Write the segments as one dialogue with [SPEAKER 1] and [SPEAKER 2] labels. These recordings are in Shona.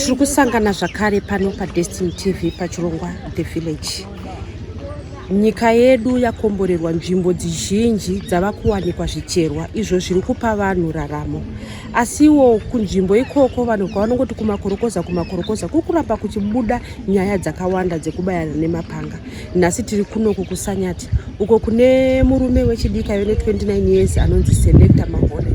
[SPEAKER 1] Tiri kusangana zvakare pano paDestiny TV pachirongwa The Village. Nyika yedu yakomborerwa, nzvimbo dzizhinji dzava kuwanikwa zvicherwa izvo zviri kupa vanhu raramo. Asiwo kunzvimbo ikoko vanhu kwavanongoti kumakorokoza kumakorokoza kuri kuramba kuchibuda nyaya dzakawanda dzekubayana nemapanga. Nhasi tiri kunoku kuSanyati uko kune murume wechidiki aive ne29 years anonzi Selector Mahore.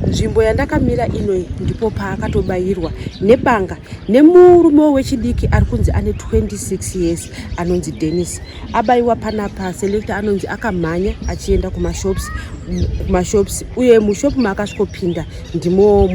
[SPEAKER 1] Nzvimbo yandakamira ino ndipo paakatobayirwa nebanga nemurume wechidiki ari kunzi ane 26 years anonzi Dennis. Abayiwa panapa, Selector anonzi akamhanya achienda kumashops kumashops uye mushop maakasvikopinda ndimo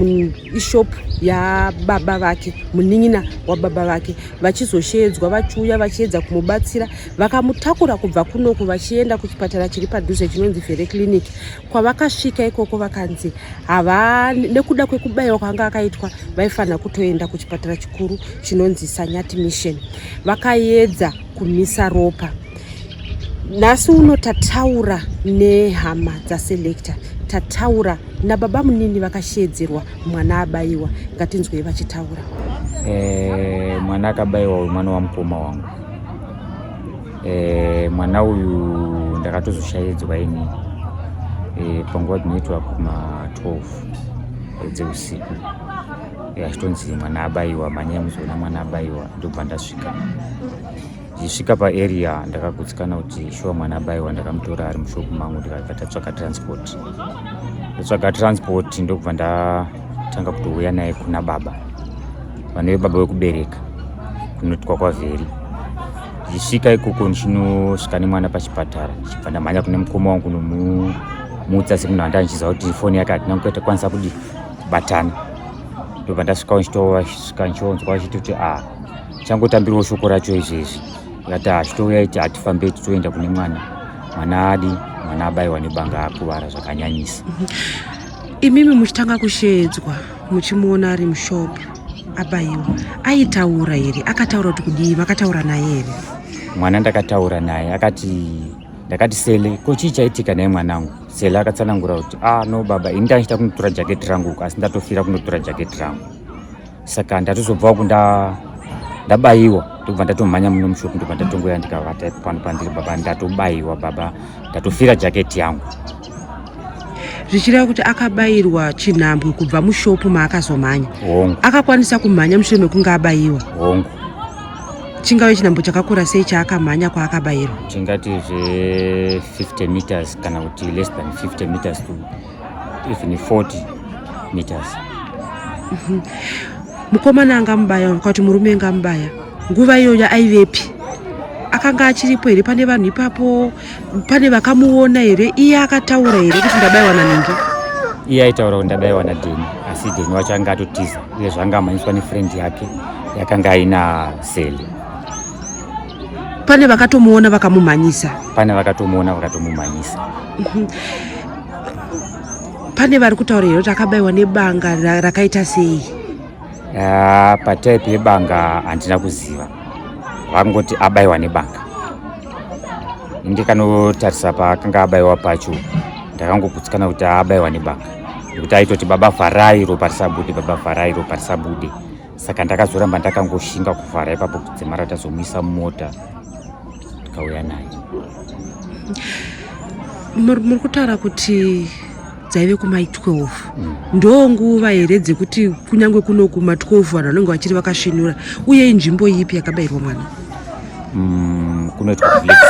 [SPEAKER 1] ishop yababa vake, munin'ina wababa vake. Vachizosheedzwa vachiuya vachiedza kumubatsira, vakamutakura kubva kunoku vachienda kuchipatara chiri padhuze chinonzi Vere Clinic. Kwavakasvika ikoko vakanzi hava nekuda kwekubayiwa kwanga akaitwa vaifanira kutoenda kuchipatara chikuru chinonzi Sanyati Mission. Vakaedza kumisa ropa. Nhasi uno tataura nehama dzaSelector, tataura nababa munini vakasheedzerwa mwana abayiwa. Ngatinzwei vachitaura.
[SPEAKER 2] Mwana akabayiwa uyu mwana wamukoma wangu. Mwana uyu ndakatozoshaidzwa ini panguva dzinoitwa kuma 12 dzeusiku, achitonzi mwana abayiwa, manyaya muzoona mwana abayiwa. Ndobva ndasvika. Ndichisvika paarea ndakagutsikana kuti shuwa mwana abayiwa. Ndakamutora ari mushopu mangu, ndikabva tatsvaga transport. Ndatsvaga transport, ndobva ndatanga kutouya naye kuna baba vanove baba wekubereka kunotwa kwaVheri. Ndichisvika ikoko, ndichinosvika nemwana pachipatara, ndichibva ndamhanya kune mukoma wangu kunomumutsa semunhu anda ndichiziva kuti foni yake hatina kukwanisa kudi kubatana. Ndobva ndasvikawo, ndichitosvika ndichionzwa vachiti kuti a changotambirawo shoko racho izvezvi. Ndikati achitouya iti hatifambei titoenda kune mwana. Mwana adi mwana abayiwa nebanga, akuvara zvakanyanyisa.
[SPEAKER 1] Imimi muchitanga kusheedzwa, muchimuona ari mushop abayiwa, aitaura here? Akataura kuti kudii? Makataura naye here?
[SPEAKER 2] Mwana ndakataura naye. Akati, ndakati, "Sele, ko chii chaitika naye mwanangu?" Sele akatsanangura kuti, "Ah no baba, ini ndaichita kunotora jaketi rangu uku, asi ndatofira kunotora jaketi rangu, saka ndatozobvawo kunda ndabayiwa, ndobva ndatomhanya muno mushopu, ndobva ndatongoya ndikavata pano pandiri baba. Ndatobayiwa baba, ndatofira jaketi yangu."
[SPEAKER 1] Zvichireva kuti akabayirwa chinhambwe kubva mushopu maakazomhanya?
[SPEAKER 2] Hongu.
[SPEAKER 1] Akakwanisa kumhanya mushure mekunge abayiwa?
[SPEAKER 2] Hongu.
[SPEAKER 1] Chingave chinhambwe chakakura sei chaakamhanya kwaakabayirwa?
[SPEAKER 2] Tingati zve 50 meters kana kuti less than 50 meters to even 40 meters.
[SPEAKER 1] Mukomana angamubaya, kuti murume angamubaya, nguva iyoyo aivepi? Akanga achiripo here? Pane vanhu ipapo, pane vakamuona here? Iye akataura here kuti ndabayiwa naningi?
[SPEAKER 2] Iye aitaura kuti ndabayiwa naDheni, asi Dheni wacho anga atotiza, uye zvanga amhanyiswa nefriend yake yakanga aina Sele.
[SPEAKER 1] Pane vakatomuona vakamumhanyisa?
[SPEAKER 2] Pane vakatomuona vakatomumhanyisa.
[SPEAKER 1] Pane vari kutaura here kuti akabayiwa nebanga rakaita sei?
[SPEAKER 2] Ah, patype yebanga handina kuziva, vangoti abayiwa nebanga. Ndikanotarisa paakanga abayiwa pacho, ndakangogutsikana kuti abayiwa nebanga, nekuti aitoti, "Baba, vharai ropa risabude, baba, vharai ropa risabude." Saka ndakazoramba ndakangoshinga kuvhara ipapo kudzimara tazomuisa mumota, tikauya naye.
[SPEAKER 1] Muri kutaura kuti dzaive kumai 12. Ndo nguva here dzekuti kunyange kuno kuma 12 vanhu vanenge vachiri vakasvinura? Uye inzvimbo ipi yakabayirwa mwana?
[SPEAKER 2] Kunoitwa village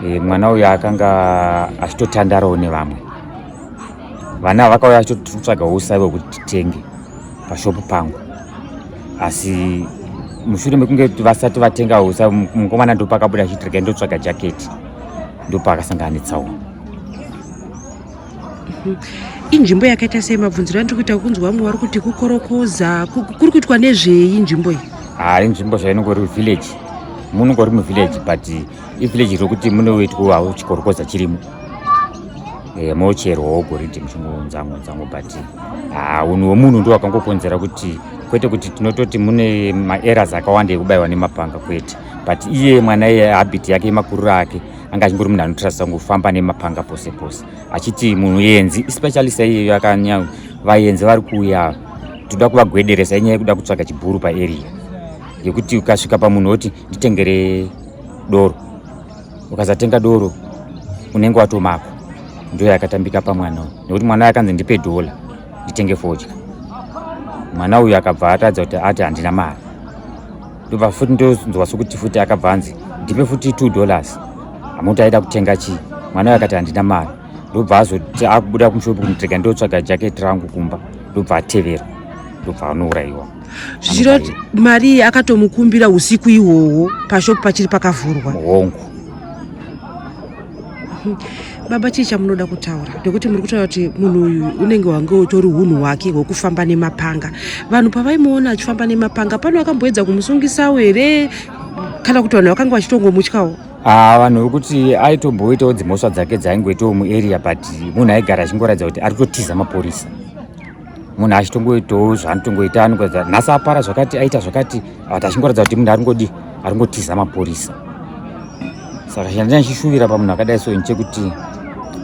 [SPEAKER 2] 6. Mwana uyu akanga achitotandarawo nevamwe vana vakauya vachitotsvaga usai hwekuti titenge pashopu pangu, asi mushure mekunge vasati vatenga usai, mukomana ndopakabuda achiti, "Regai ndotsvaga jaketi." Ndopaakasangana netsaona.
[SPEAKER 1] Inzvimbo yakaita sei? Mabvunziro andiri kuita kunzwa, vamwe vari kuti kukorokoza. Kuri kuitwa nezvei nzvimbo iyi?
[SPEAKER 2] Hai, nzvimbo zvainongori village, munongori muvillage, but ivillage rokuti munoitwawo chikorokoza chirimo, mocherwawo goridhe muchingounzamwo nzamwo, but unhu hwemunhu ndo wakangokonzera kuti, kwete kuti tinototi mune maeras akawanda ekubayiwa nemapanga, kwete, but iye mwana iye habit yake yemakuriro ake anga achingori munhu anotrasta kungofamba nemapanga pose pose, achiti munhu yenzi, especially saiyeyo akanya vaenzi vari kuuya. Toda kuvagwederesa inyaya yekuda kutsvaga chibhuru paarea yekuti ukasvika pamunhu woti nditengere doro, ukasatenga doro unenge watomako. Ndiyo yakatambika pamwana uyu, nekuti mwana uyu akanzi ndipe dhola nditenge fodya. Mwana uyu akabva atadza kuti ati handina mari. Ndobva futi ndonzwa sokuti futi akabva anzi ndipe futi $2, hamuti aida kutenga chii. Mwana uyu akati handina mari, ndobva azoti akubuda kumushopu kuti rega ndotsvaga jaketi rangu kumba, ndobva ateverwa, ndobva anourayiwa.
[SPEAKER 1] Zvichireva kuti mari iyi akatomukumbira usiku ihwohwo pashopu pachiri pakavhurwa.
[SPEAKER 2] Hongu.
[SPEAKER 1] Baba, chii chamunoda kutaura? Nekuti muri kutaura kuti munhu uyu unenge wange utori unhu hwake hwekufamba nemapanga. Vanhu pavaimuona achifamba nemapanga, pano vakamboedza kumusungisawo here, kana kuti vanhu vakanga vachitongomutyawo?
[SPEAKER 2] Ah, vanhu vekuti aitomboitawo dzimhosva dzake dzaingoitawo muarea, but munhu aigara achingoratidza kuti ari kutotiza mapurisa. Munhu achitongoitawo zvaanotongoita, anongoratidza nhasi apara zvakati, aita zvakati, but achingoratidza kuti munhu aringodi aringotiza mapurisa. Saka chandina chishuvira pamunhu akadai so nchekuti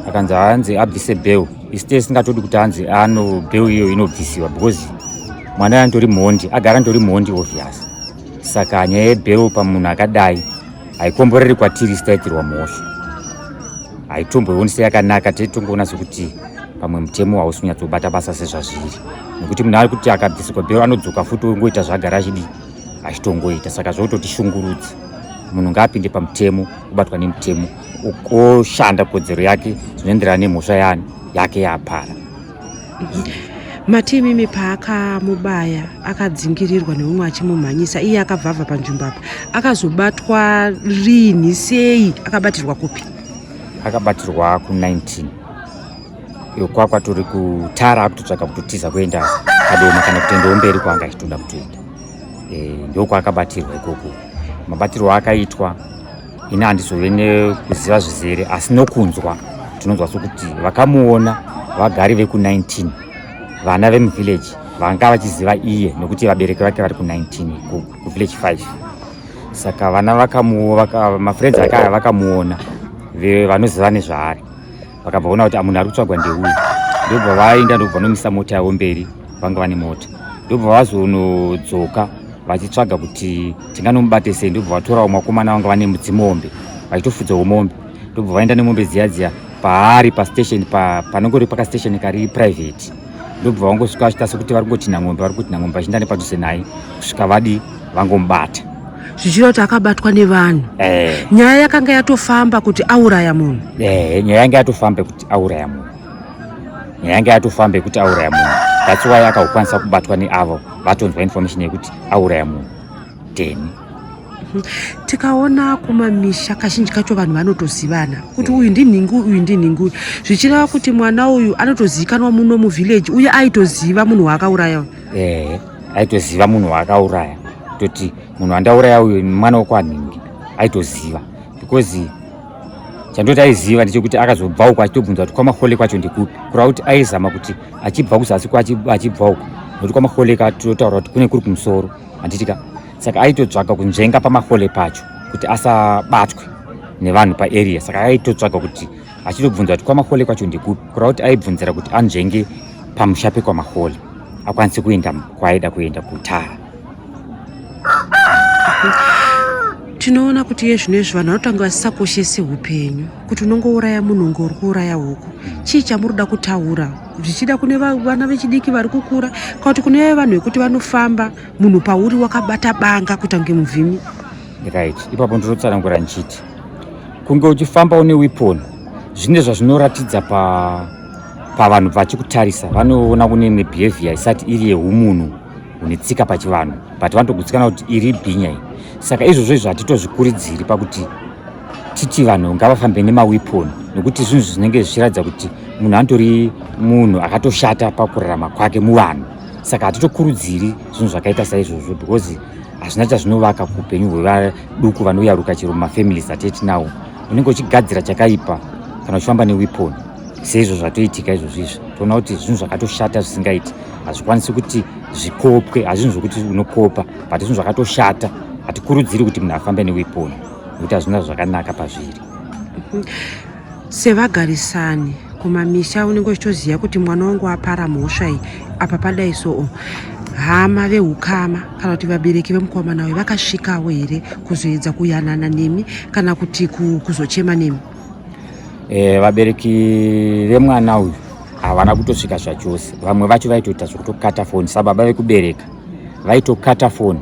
[SPEAKER 2] akanzi anzi abvise bail, isu tisingatodi kuti anzi ano bail iyo inobvisiwa, because mwana antori mhondi, agara andori mhondi obvious. Saka nyaya yebail pamunhu akadai haikomboreri kwatiri isitaitirwa mhosva, haitomboonisi yakanaka. Teitongoona sekuti pamwe mutemo hausi kunyatsobata basa sezvazviri, nekuti munhu ari kuti akabvisirwa bail anodzoka futi ongoita zvaagara achidii achitongoita. Saka zvototishungurudza. Munhu ngaapinde pamutemo, obatwa nemutemo, oshanda kodzero yake zvinoenderana nemhosva yani yake yaapara.
[SPEAKER 1] Mati imimi paakamubaya akadzingirirwa neumwe achimumhanyisa, iye akabva abva panzvimbo apa. Akazobatwa rini, sei, akabatirwa kupi?
[SPEAKER 2] Akabatirwa ku19 kwakwatori kutara, akutotsvaga kutotiza kuenda Kadoma kana kutoendawo mberi kwaanga achitoda kutoenda. Ndokwaakabatirwa ikoko. Mabatirwo akaitwa ini handizove nekuziva zvizere, asi nokunzwa tinonzwa sokuti vakamuona vagari veku19, vana vemuvillage vanga vachiziva iye, nekuti vabereki vake vari ku19 kuvillage 5. Saka vana mafriends ake aya vakamuona, vanoziva nezvaari, vakabva vaona kuti munhu ari kutsvagwa ndeuyu. Ndobva vaenda, ndobva vanomisa mota yavo mberi, vanga vane mota, ndobva vazonodzoka vachitsvaga kuti tinganomubate sei. Ndobva vatorawo mwakomana vanga vane dzimombe, vachitofudzawo mombe, ndobva vaenda nemombe dziya dziya paari pastation panongori pakastation kari private. Ndobva vangosvika vachiita sekuti vari kungotinha ng'ombe, vari kutinha ng'ombe, vachienda nepadhuze naye kusvika vadi vangomubata.
[SPEAKER 1] Zvichireva kuti akabatwa nevanhu. Nyaya yakanga yatofamba kuti auraya munhu.
[SPEAKER 2] Nyaya yanga yatofamba kuti auraya munhu, nyaya yanga yatofamba yekuti auraya munhu. That's why akakwanisa kubatwa neavo vatonzwa information yekuti auraya munhu deni.
[SPEAKER 1] Tikaona kumamisha, kazhinji kacho vanhu vanotozivana kuti uyu ndinhingi, uyu ndinhingi uyu. Zvichireva kuti mwana uyu anotozivikanwa muno muvillage, uye aitoziva munhu waakauraya.
[SPEAKER 2] Aitoziva munhu waakauraya, toti munhu wandauraya uyu mwana wekwanhingi. Aitoziva because chandoti aiziva ndechekuti akazobva uko achitobvunza kuti kwaMahole kwacho ndekupi, kureva kuti aizama kuti achibva kuzasi achibva uko, nekuti kwaMahole katotaura kuti kune kuri kumusoro, handitika? Saka aitotsvaga kunzvenga paMahole pacho kuti asabatwe nevanhu paarea. Saka aitotsvaga kuti achitobvunza kuti kwaMahole kwacho ndekupi, kureva kuti aibvunzira kuti anzvenge pamusha pekwaMahole akwanise kuenda kwaaida kuenda kutara.
[SPEAKER 1] Tinoona kuti iye zvino izvi vanhu vanotanga vasisakoshese upenyu, kuti unongouraya munhu unge uri kuuraya huku. Chii chamuri kuda kutaura, zvichida kune vana vechidiki vari kukura, kana kuti kune vanhu vekuti vanofamba munhu pauri wakabata banga kuita kunge muvhimi?
[SPEAKER 2] Right, ipapo ndinotsanangura nchiti kunge uchifamba une weapon zvine zvazvinoratidza pavanhu vachikutarisa. Vanoona kune imwe behavior isati iri yeumunhu une tsika pachivanhu, but vanotogutsikana kuti iri bhinya iyi. Saka izvozvo izvo hatitozvikuridziri pakuti titi vanhu ngavafambe nemaweapon, nekuti zvinhu zvinenge zvichiratidza kuti munhu anotori munhu akatoshata pakurarama kwake muvanhu. Saka hatitokurudziri zvinhu zvakaita saizvozvo, because hazvina chazvinovaka kuupenyu hwevaduku vanoyaruka. Chero mumafamilies atetinawo, unenge uchigadzira chakaipa kana uchifamba neweapon. Seizvo zvatoitika izvozvo izvi, toona kuti zvinhu zvakatoshata zvisingaiti, hazvikwanisi kuti zvikopwe, hazvinhu zvokuti unokopa, but zvinhu zvakatoshata. Hatikurudziri kuti munhu afambe neweapon nekuti hazvina zvakanaka pazviri.
[SPEAKER 1] Sevagarisani kumamisha, unenge uchitoziva kuti mwana wangu apara mhosva iyi, apa padai. So Hama veukama kana kuti vabereki vemukomana uyu vakasvikawo here kuzoedza kuyanana nemi kana kuti kuzochema nemi?
[SPEAKER 2] E, vabereki vemwana uyu havana kutosvika zvachose. Vamwe vacho vaitoita zvekutokata foni sababa vekubereka vaitokata foni,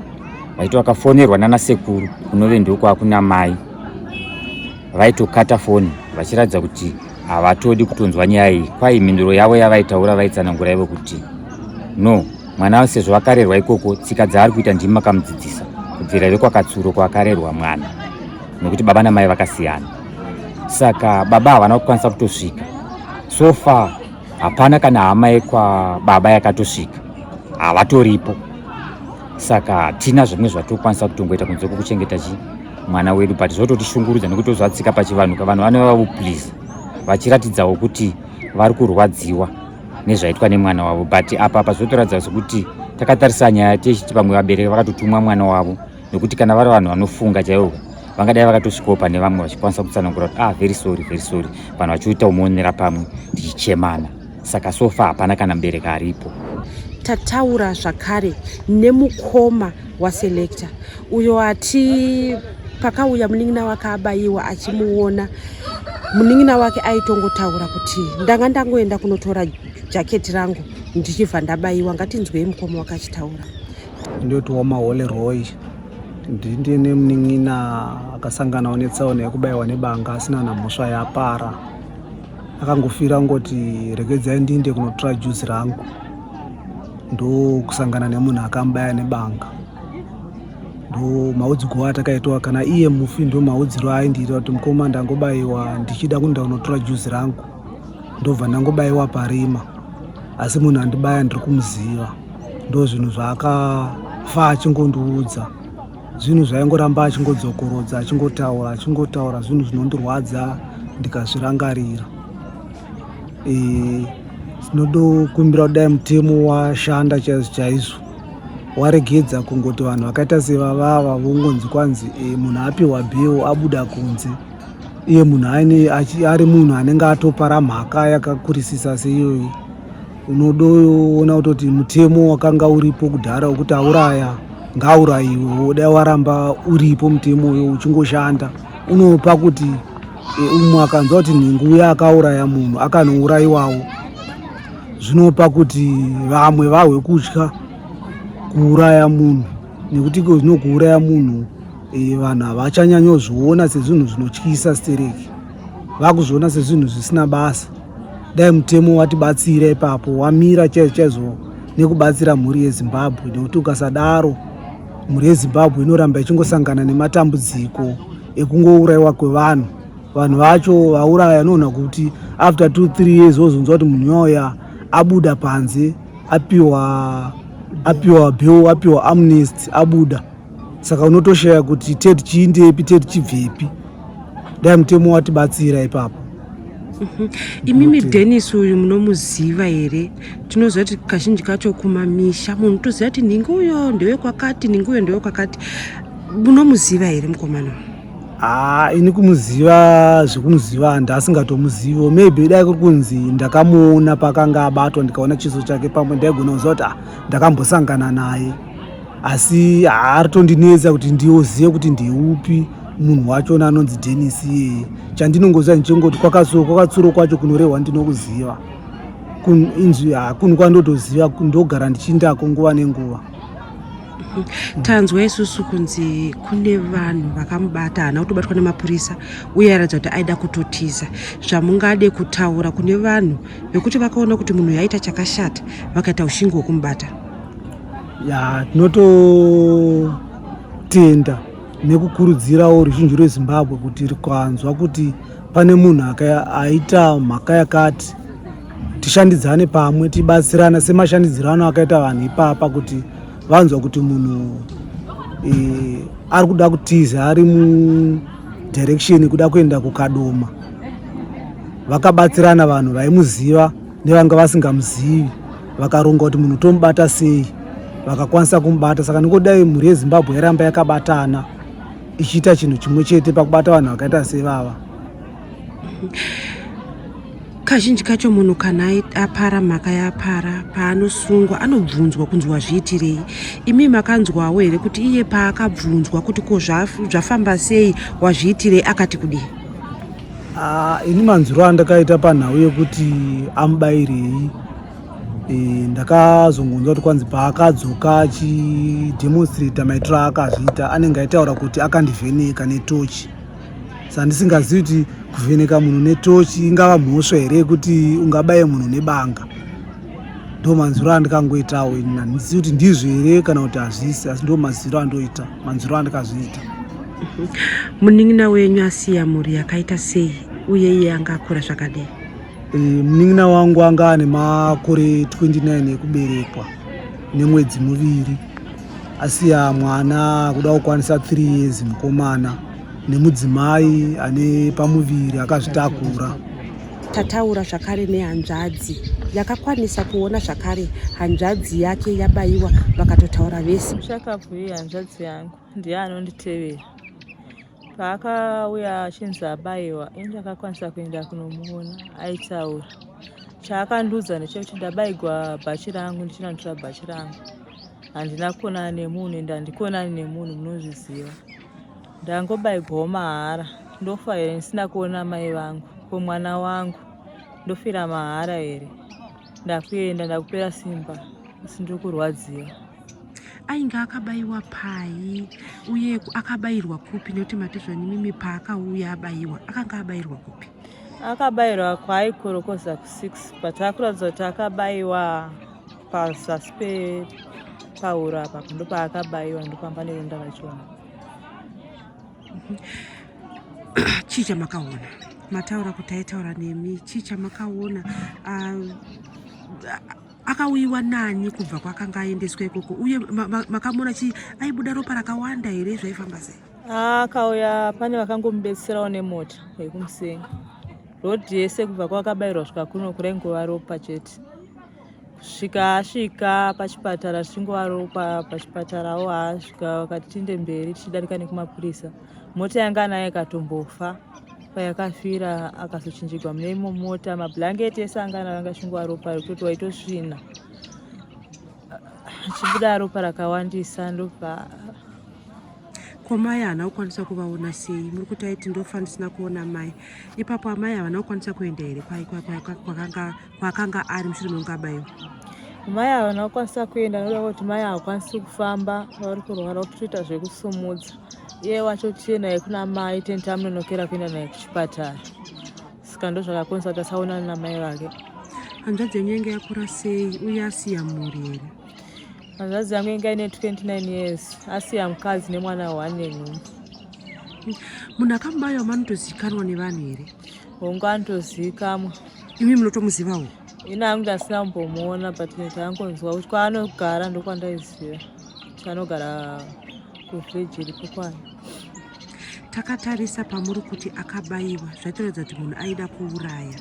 [SPEAKER 2] vaiti vakafonerwa nana sekuru kunove ndokwakuna mai, vaitokata foni vachiratidza kuti havatodi kutonzwa nyaya iyi. Kwai mhinduro yavo yavaitaura vaitsanangura ivo kuti no, mwana sezvo akarerwa ikoko tsika dzaari kuita ndimi makamudzidzisa kubvira vekwakatsuro kwakarerwa mwana, nekuti baba namai vakasiyana. Saka baba havana kukwanisa kutosvika. So far hapana kana hama yekwa baba yakatosvika, havatoripo. Saka hatina zvimwe zvatokwanisa kutongoita kunze kwekuchengeta chi mwana wedu, but zvototishungurudza nekuti tozoatsika pachivanhu ka vanhu vanova voplease vachiratidzawo kuti vari kurwadziwa nezvaitwa nemwana wavo. But apa apa zvotoratidza sekuti takatarisa nyaya tichiti vamwe vabereki vakatotumwa mwana wavo, nekuti kana vari vanhu vanofunga chaivo vangadai vakatosvikawo pane vamwe vachikwanisa kutsanangura kuti ah, very sorry, very sorry, vanhu vachiita umuonera pamwe tichichemana. Saka so far hapana kana mubereki aripo.
[SPEAKER 1] Tataura zvakare nemukoma waSelector uyo ati pakauya munin'ina wake abayiwa achimuona, munin'ina wake aitongotaura kuti ndanga ndangoenda kunotora jaketi rangu ndichibva ndabayiwa. Ngatinzwei mukoma wake achitaura.
[SPEAKER 3] Ndoti wamahole Roy, ndine munin'ina akasanganawo netsaona yekubayiwa nebanga asina namhosva yaapara. Akangofira ngoti regedzai ndiinde kunotora juzi rangu, ndokusangana nemunhu akamubaya nebanga. Ndo maudzirwo atakaitwa, kana iye mufi ndo maudziro aindiita kuti mukoma ndangobayiwa ndichida kuenda kunotora juzi rangu, ndobva ndangobayiwa parima, asi munhu andibaya ndiri kumuziva. Ndo zvinhu zvaakafa achingondiudza, zvinhu zvaingoramba achingodzokorodza achingotaura achingotaura, zvinhu zvinondirwadza ndikazvirangarira. Tinodokumbira kudai mutemo washanda chaizvo chaizvo, waregedza kungoti vanhu vakaita sevavava vongonzi kwanzi munhu apiwa bail abuda kunze, iye munhu ari munhu anenge atopara mhaka yakakurisisa seiyoyi. Unodoona kutoti mutemo wakanga uripo kudhara wekuti auraya ngaaurayiwe, dai waramba uripo mutemo uyo uchingoshanda, unopa kuti umwe akanzwa kuti nhingi uya akauraya munhu akanourayiwawo, zvinopa kuti vamwe vahwe kutya kuuraya munhu, nekuti iko zvino kuuraya munhu vanhu havachanyanyozviona sezvinhu zvinotyisa stereki, vakuzviona sezvinhu zvisina basa. Dai mutemo watibatsira ipapo, wamira chaizvo chaizvo nekubatsira mhuri yeZimbabwe, nekuti ukasadaro mhuri yeZimbabwe inoramba ichingosangana nematambudziko ekungourayiwa kwevanhu. Vanhu vacho vauraya unoona kuti after 2-3 years wozonzwa kuti munhu uyoya abuda panze, apiwa bail, apiwa amnesty, abuda. Saka unotoshaya kuti teti chiindepi, teti chibvepi. Dai mutemo watibatsira ipapo.
[SPEAKER 1] Imimi Denis uyu munomuziva here? Tinoziva kuti kazhinji kacho kumamisha munhu toziva kuti nhingi uyo ndewekwakati, nhingi uyo ndewekwakati. Munomuziva here mukomana?
[SPEAKER 3] Haa, ini kumuziva zvekumuziva handasingatomuziviwo. Maybe dai kuri kunzi ndakamuona pakanga abatwa ndikaona chiso chake, pamwe ndaigona kuziva kuti ndakambosangana naye, asi haatondinetsa kuti ndiozive kuti ndeupi munhu wachona anonzi Denis iyeye. Chandinongoziva ndichingoti kwakatsuro, kwakatsuro kwacho kunorehwa ndinokuziva inzwi hakunhu kwandotoziva, ndogara ndichiindako nguva nenguva.
[SPEAKER 1] Tanzwa isusu kunzi kune vanhu vakamubata, haana kutobatwa nemapurisa uye aratidza kuti aida kutotiza. Zvamungade kutaura kune vanhu vekuti vakaona kuti munhu yaita chakashata vakaita ushingi hwekumubata?
[SPEAKER 3] Ya, tinototenda nekukurudzirawo ruzhinji rweZimbabwe kuti rikanzwa kuti pane munhu aita mhaka yakati, tishandidzane pamwe, tibatsirana semashandidzirano akaita vanhu ipapa, kuti vanzwa kuti munhu ari kuda kutiza, ari mudirection kuda kuenda kuKadoma, vakabatsirana vanhu vaimuziva nevanga vasingamuzivi, vakaronga kuti munhu tomubata sei, vakakwanisa kumubata. Saka ningodai mhuri yeZimbabwe yaramba yakabatana ichiita chinhu chimwe chete pakubata vanhu vakaita sevava.
[SPEAKER 1] Kazhinji kacho munhu kana apara mhaka yaapara paanosungwa anobvunzwa kunzi wazviitirei. Imi makanzwawo here kuti iye paakabvunzwa kuti ko zvafamba sei wazviitirei akati kudii?
[SPEAKER 3] Ah, ini manzwiro andakaita panhau yekuti amubairei e, ndakazongonzwa kuti kwanzi paakadzoka achidemonstrata maitiro aakazviita anenge aitaura kuti akandivheneka netochi sandisingazivi kuti kuvheneka munhu netochi ingava mhosva here yekuti ungabaye munhu nebanga ndo manzwiro andikangoitawo ini handizivi kuti ndizvo here kana kuti hazvisi asi ndo maziro andoita manzwiro andikazviita
[SPEAKER 1] Munin'ina wenyu asiya mhuri yakaita sei uye iye anga akura zvakadii?
[SPEAKER 3] E, munin'ina wangu anga ane makore 29 ekuberekwa nemwedzi muviri asiya mwana kuda kukwanisa 3 years mukomana nemudzimai ane pamuviri akazvitakura.
[SPEAKER 1] Tataura zvakare nehanzvadzi yakakwanisa kuona zvakare hanzvadzi yake yabayiwa vakatotaura vese.
[SPEAKER 4] Mushakabvu iye hanzvadzi yangu ndiye anonditevera. Paakauya achinzi abaiwa ini ndakakwanisa kuenda kunomuona aitaura. Chaakandiudza ndechekuti ndabaigwa bhachi rangu ndichinanditora bhachi rangu. Handina kuonana nemunhu ende handikonani nemunhu munozviziva. Ndangobaigwawo mahara ndofa here ndisina kuona mai vangu ko mwana wangu ndofira mahara here ndakuenda ndakupera simba asi ndiri kurwadziwa.
[SPEAKER 1] Ainge akabaiwa pai uye akabairwa kupi nekuti mati zvanimimi paakauya abaiwa akanga abairwa kupi?
[SPEAKER 4] Akabairwa kwaaikorokoza ku6 but akuratidza kuti akabaiwa pazasi pepauro apa ndopaakabaiwa ndopamba neronda rachona.
[SPEAKER 1] Chii chamakaona? Mataura kuti aitaura nemi, chii chamakaona? Akauyiwa nani kubva kwakanga aendeswa ikoko uye makamuona chii? Aibuda ropa rakawanda here? Zvaifamba sei?
[SPEAKER 4] Akauya pane vakangomubetserawo nemota yekumusenga. Rodhi yese kubva kwakabairwa svika kuno kuraingova ropa chete. Kusvika asvika pachipatara tichingova ropa pachipatarawo asvika vakati tiinde mberi tichidarika nekumapurisa. Mota yanga anayo ikatombofa payakafira akazochinjigwa mune imo mota mablanketi ese anga anayo anga achingova ropa rekutoti waitosvina achibuda ropa rakawandisa ndobva
[SPEAKER 1] Ko mai haana kukwanisa kuvaona sei? Muri kuti aiti ndofa ndisina kuona mai. Ipapo amai havana kukwanisa kuenda here kwaakanga ari mushure mekunge abaiwa?
[SPEAKER 4] Mai havana kukwanisa kuenda nokuda kwekuti mai havakwanisi kufamba vari kurwara kutoita zvekusumudza. Iye wacho tiye naye kuna mai teni tamunonokera kuenda naye kuchipatara. Saka ndozvakakonzera kuti asaonana namai vake.
[SPEAKER 1] Hanzvadzi yenyu yange yakura sei uye asiya mhuri here?
[SPEAKER 4] Hanzvadzi yangu inga ine 29 years asiya mukadzi nemwana one nenhumbu.
[SPEAKER 1] Munhu akamubayiwa manotozivikanwa nevanhu here?
[SPEAKER 4] Hongu anotozivikanwa.
[SPEAKER 1] Imi munotomuzivawo?
[SPEAKER 4] Ini hangu ndasina kumbomuona but ndakangonzwa kuti kwaanogara ndokwandaiziva kuti anogara kuvillage iripo kwani.
[SPEAKER 1] Takatarisa pamuri kuti akabayiwa zvaitoratidza kuti munhu aida kuuraya.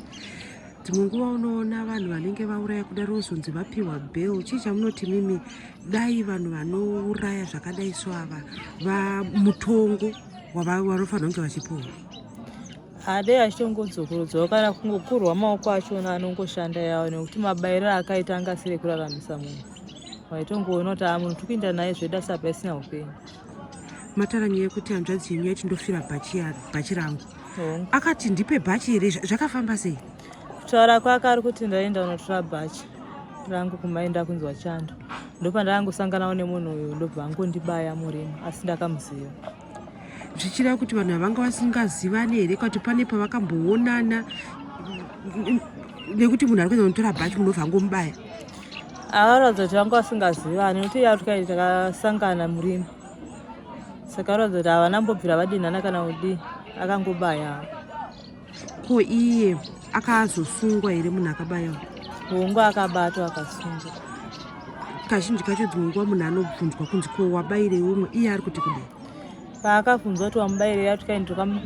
[SPEAKER 1] Dzimwe nguva unoona vanhu vanenge vauraya kudaro vozonzi vapiwa bail. Chii chamunoti mimi dai vanhu vanouraya zvakadai so ava vamutongo wavanofanira kunge vachipiwa?
[SPEAKER 4] Adai achitongodzokorodzwawo kana kungokurwa maoko achona anongoshanda yawo nekuti mabairiro akaita anga asiri ekuraramisa munhu. Waitongoona kuti aa munhu tikuenda naye zvedu asi apa isina upenyu.
[SPEAKER 1] Matara nyaya yekuti hanzvadzi yenyu yaiti ndofira bhachi rangu. Akati ndipe bhachi here zvakafamba sei?
[SPEAKER 4] Kutaura kwake ari kuti ndaenda kunotora bhachi rangu kumaenda kunzwa chando. Ndopandakangosanganawo nemunhu uyu ndobva angondibaya murima asi ndakamuziva.
[SPEAKER 1] Zvichireva kuti vanhu ava vanga vasingazivani here kana kuti pane pavakamboonana nekuti munhu ari kuenda kunotora bhachi munhu obva angomubaya?
[SPEAKER 4] Akaratidza kuti vanga vasingazivani nekuti iye ari takasangana murima. Saka aratidza kuti havana mbobvira vadinhana kana kudii akangobaya.
[SPEAKER 1] Ko iye akazosungwa here munhu akabaya?
[SPEAKER 4] Hongu akabatwa akasungwa.
[SPEAKER 1] Kazhinji kacho dzimwe nguva munhu anobvunzwa kunzi ko wabairei umwe iye ari kuti kudii?
[SPEAKER 4] Paakabvunzwa kuti wamubairei ati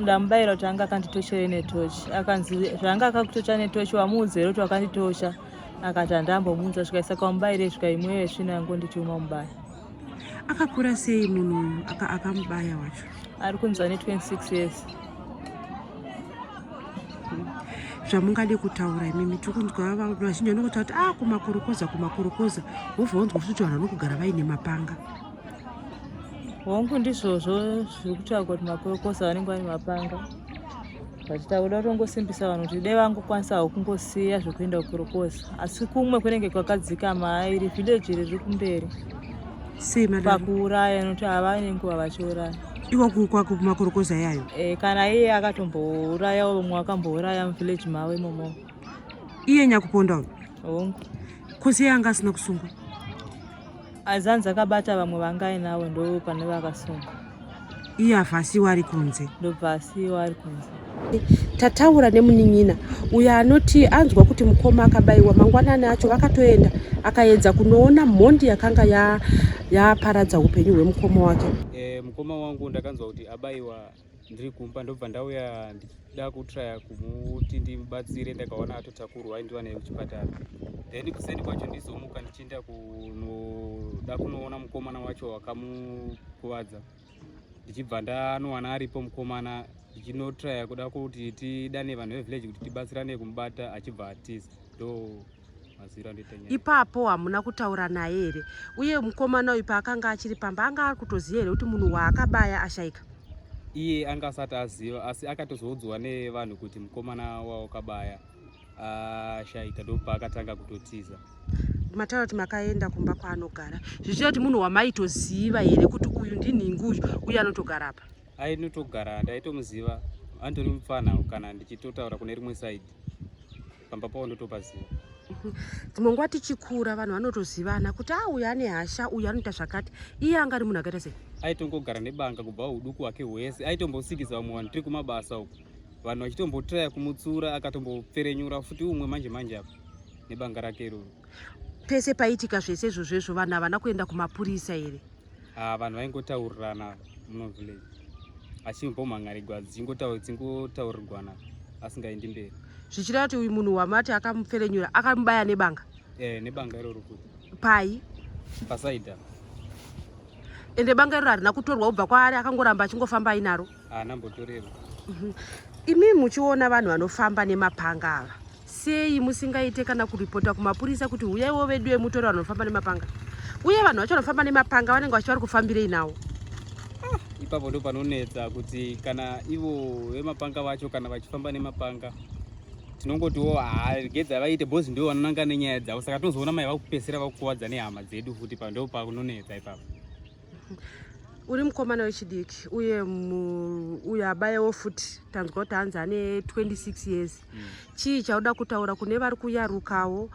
[SPEAKER 4] ndamubaira kuti anga akanditochere netochi akanzi zvaanga akakutocha netochi wamuudza here kuti wakanditocha akati handambomuudza svika saka wamubairei svika imweyo yesvina yangonditi umamubaya.
[SPEAKER 1] Akakura sei munhu akamubaya wacho?
[SPEAKER 4] Ari kunzi ane 26 years.
[SPEAKER 1] zvamungade kutaura imimi? Tiri kunzwa vazhinji vanokuta kuti a ah, kumakorokoza kumakorokoza, wobva wanzwa futi kuti vanhu vanokugara vaine mapanga.
[SPEAKER 4] Hongu, ndizvozvo zviri kutaurwa kuti makorokoza vanenge vane mapanga, but takuda kutongosimbisa vanhu kuti dai vangokwanisawo kungosiya zvekuenda kukorokoza, asi kumwe kunenge kwakadzikama, iri village riri kumberi.
[SPEAKER 1] Sei madaro?
[SPEAKER 4] Pakuuraya, nokuti hava nenguva vachiuraya.
[SPEAKER 1] Iko kumakorokoza yayo?
[SPEAKER 4] E, kana iye akatombouraya umwe akambouraya muvillage mavo imomo.
[SPEAKER 1] Iye nyakuponda uyu?
[SPEAKER 4] Hongu.
[SPEAKER 1] Kosi iye anga asina kusungwa?
[SPEAKER 4] Azanzi akabata vamwe vanga ainavo, ndo pane vakasungwa.
[SPEAKER 1] Iye abva asiwa ari kunze?
[SPEAKER 4] Ndobva asiwa ari kunze.
[SPEAKER 1] Tataura nemunin'ina uyo anoti anzwa kuti mukoma akabayiwa, mangwanani acho vakatoenda akaedza kunoona mhondi yakanga yaparadza ya upenyu hwemukoma wake.
[SPEAKER 5] E, mukoma wangu ndakanzwa kuti abayiwa ndiri kumba, ndobva ndauya ndichida kutraya kumuti ndimubatsire, ndakaona atotakurwa aindiwa naye kuchipatara. Then kuseni kwacho ndizomuka ndichienda kunoda kunoona mukomana wacho wakamukuvadza, ndichibva ndanowana aripo mukomana, ndichinotraya kuda kuti tidane vanhu vevillage kuti tibatsirane kumubata, achibva atiza. Ndo maziro andoita nyaya.
[SPEAKER 1] Ipapo hamuna kutaura naye here? Uye mukomana uyu paakanga achiri pamba anga ari kutoziva here kuti munhu waakabaya ashaika?
[SPEAKER 5] Iye anga asati aziva, asi akatozoudzwa nevanhu kuti mukomana wawakabaya ashaika, ndopaakatanga kutotiza.
[SPEAKER 1] Mataura kuti makaenda kumba kwaanogara, zvichida kuti munhu wamaitoziva here kuti uyu ndinhingi, uyu uye anotogara apa?
[SPEAKER 5] Ainotogara, ndaitomuziva, anditori mupfana, kana ndichitotaura kune rimwe side pamba pavo ndotopaziva.
[SPEAKER 1] Dzimwe nguva tichikura vanhu vanotozivana kuti a uyu ane hasha, uyu anoita zvakati. Iye anga ari munhu akaita sei?
[SPEAKER 5] Aitongogara nebanga kubva uduku hwake hwese, aitombosikisa vamwe vanhu tiri kumabasa uku, vanhu vachitombotraya kumutsura, akatombopferenyura futi umwe manje manje apa nebanga rake iroro.
[SPEAKER 1] Pese paitika zvese izvozvo izvo, vanhu havana kuenda kumapurisa here?
[SPEAKER 5] Ah, vanhu vaingotaurirana muno village, achimbomhan'arigwa, dzichingotaurirwana asingaendi mberi.
[SPEAKER 1] Zvichireva kuti uyu munhu wamati akamupferenyura akamubaya nebanga?
[SPEAKER 5] Eh, nebanga iroro futi.
[SPEAKER 1] Pai?
[SPEAKER 5] Pasaida.
[SPEAKER 1] Ende banga iroro harina kutorwa kubva kwaari, akangoramba achingofamba ainaro?
[SPEAKER 5] Haana mbotorerwa.
[SPEAKER 1] Imi muchiona vanhu vanofamba nemapanga ava, sei musingaite kana kuripota kumapurisa kuti huyaiwo vedu vemutori vanhu vanofamba nemapanga? Uye vanhu vacho vanofamba nemapanga vanenge vachi vari kufambirei nawo?
[SPEAKER 5] Ipapo ndo panonetsa kuti kana ivo vemapanga vacho kana vachifamba nemapanga, tinongotiwo regedza vaite bhozi, ndo vanonanga nenyaya dzavo, saka tinozoona mai vakupesera vakukuwadza nehama dzedu futi, pa ndo panonetsa ipapo.
[SPEAKER 1] Uri mukomana wechidiki, uye uyo abayawo futi tanzwa kuti hanzi ane 26 years. Chii chauda kutaura kune vari kuyarukawo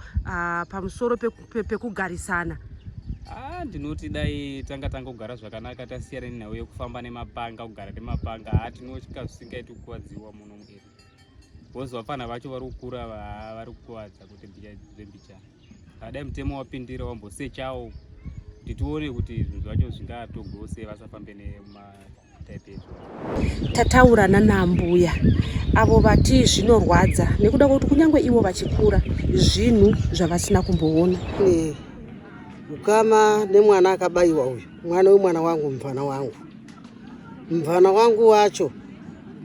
[SPEAKER 1] pamusoro pekugarisana?
[SPEAKER 5] Ah, ndinoti dai tanga tangogara zvakanaka, tasiyana nenhau yekufamba nemapanga, kugara nemapanga. Ha, tinotya zvisingaiti kukuwadziwa muno muarea, because vapfana vacho vari kukura vari kukuvadza kuti zvembichana. Dai mutemo wapindira, wambosechawo kuti tione kuti zvinhu zvacho zvingatogwewo sei, vasafambe nemataipe izvo.
[SPEAKER 1] Tataura nanambuya avo vati zvinorwadza nekuda kwekuti kunyange ivo vachikura zvinhu zvavasina kumboona.
[SPEAKER 6] Ne ukama nemwana akabayiwa uyu, mwana wemwana wangu, mubvana wangu. Mubvana wangu wacho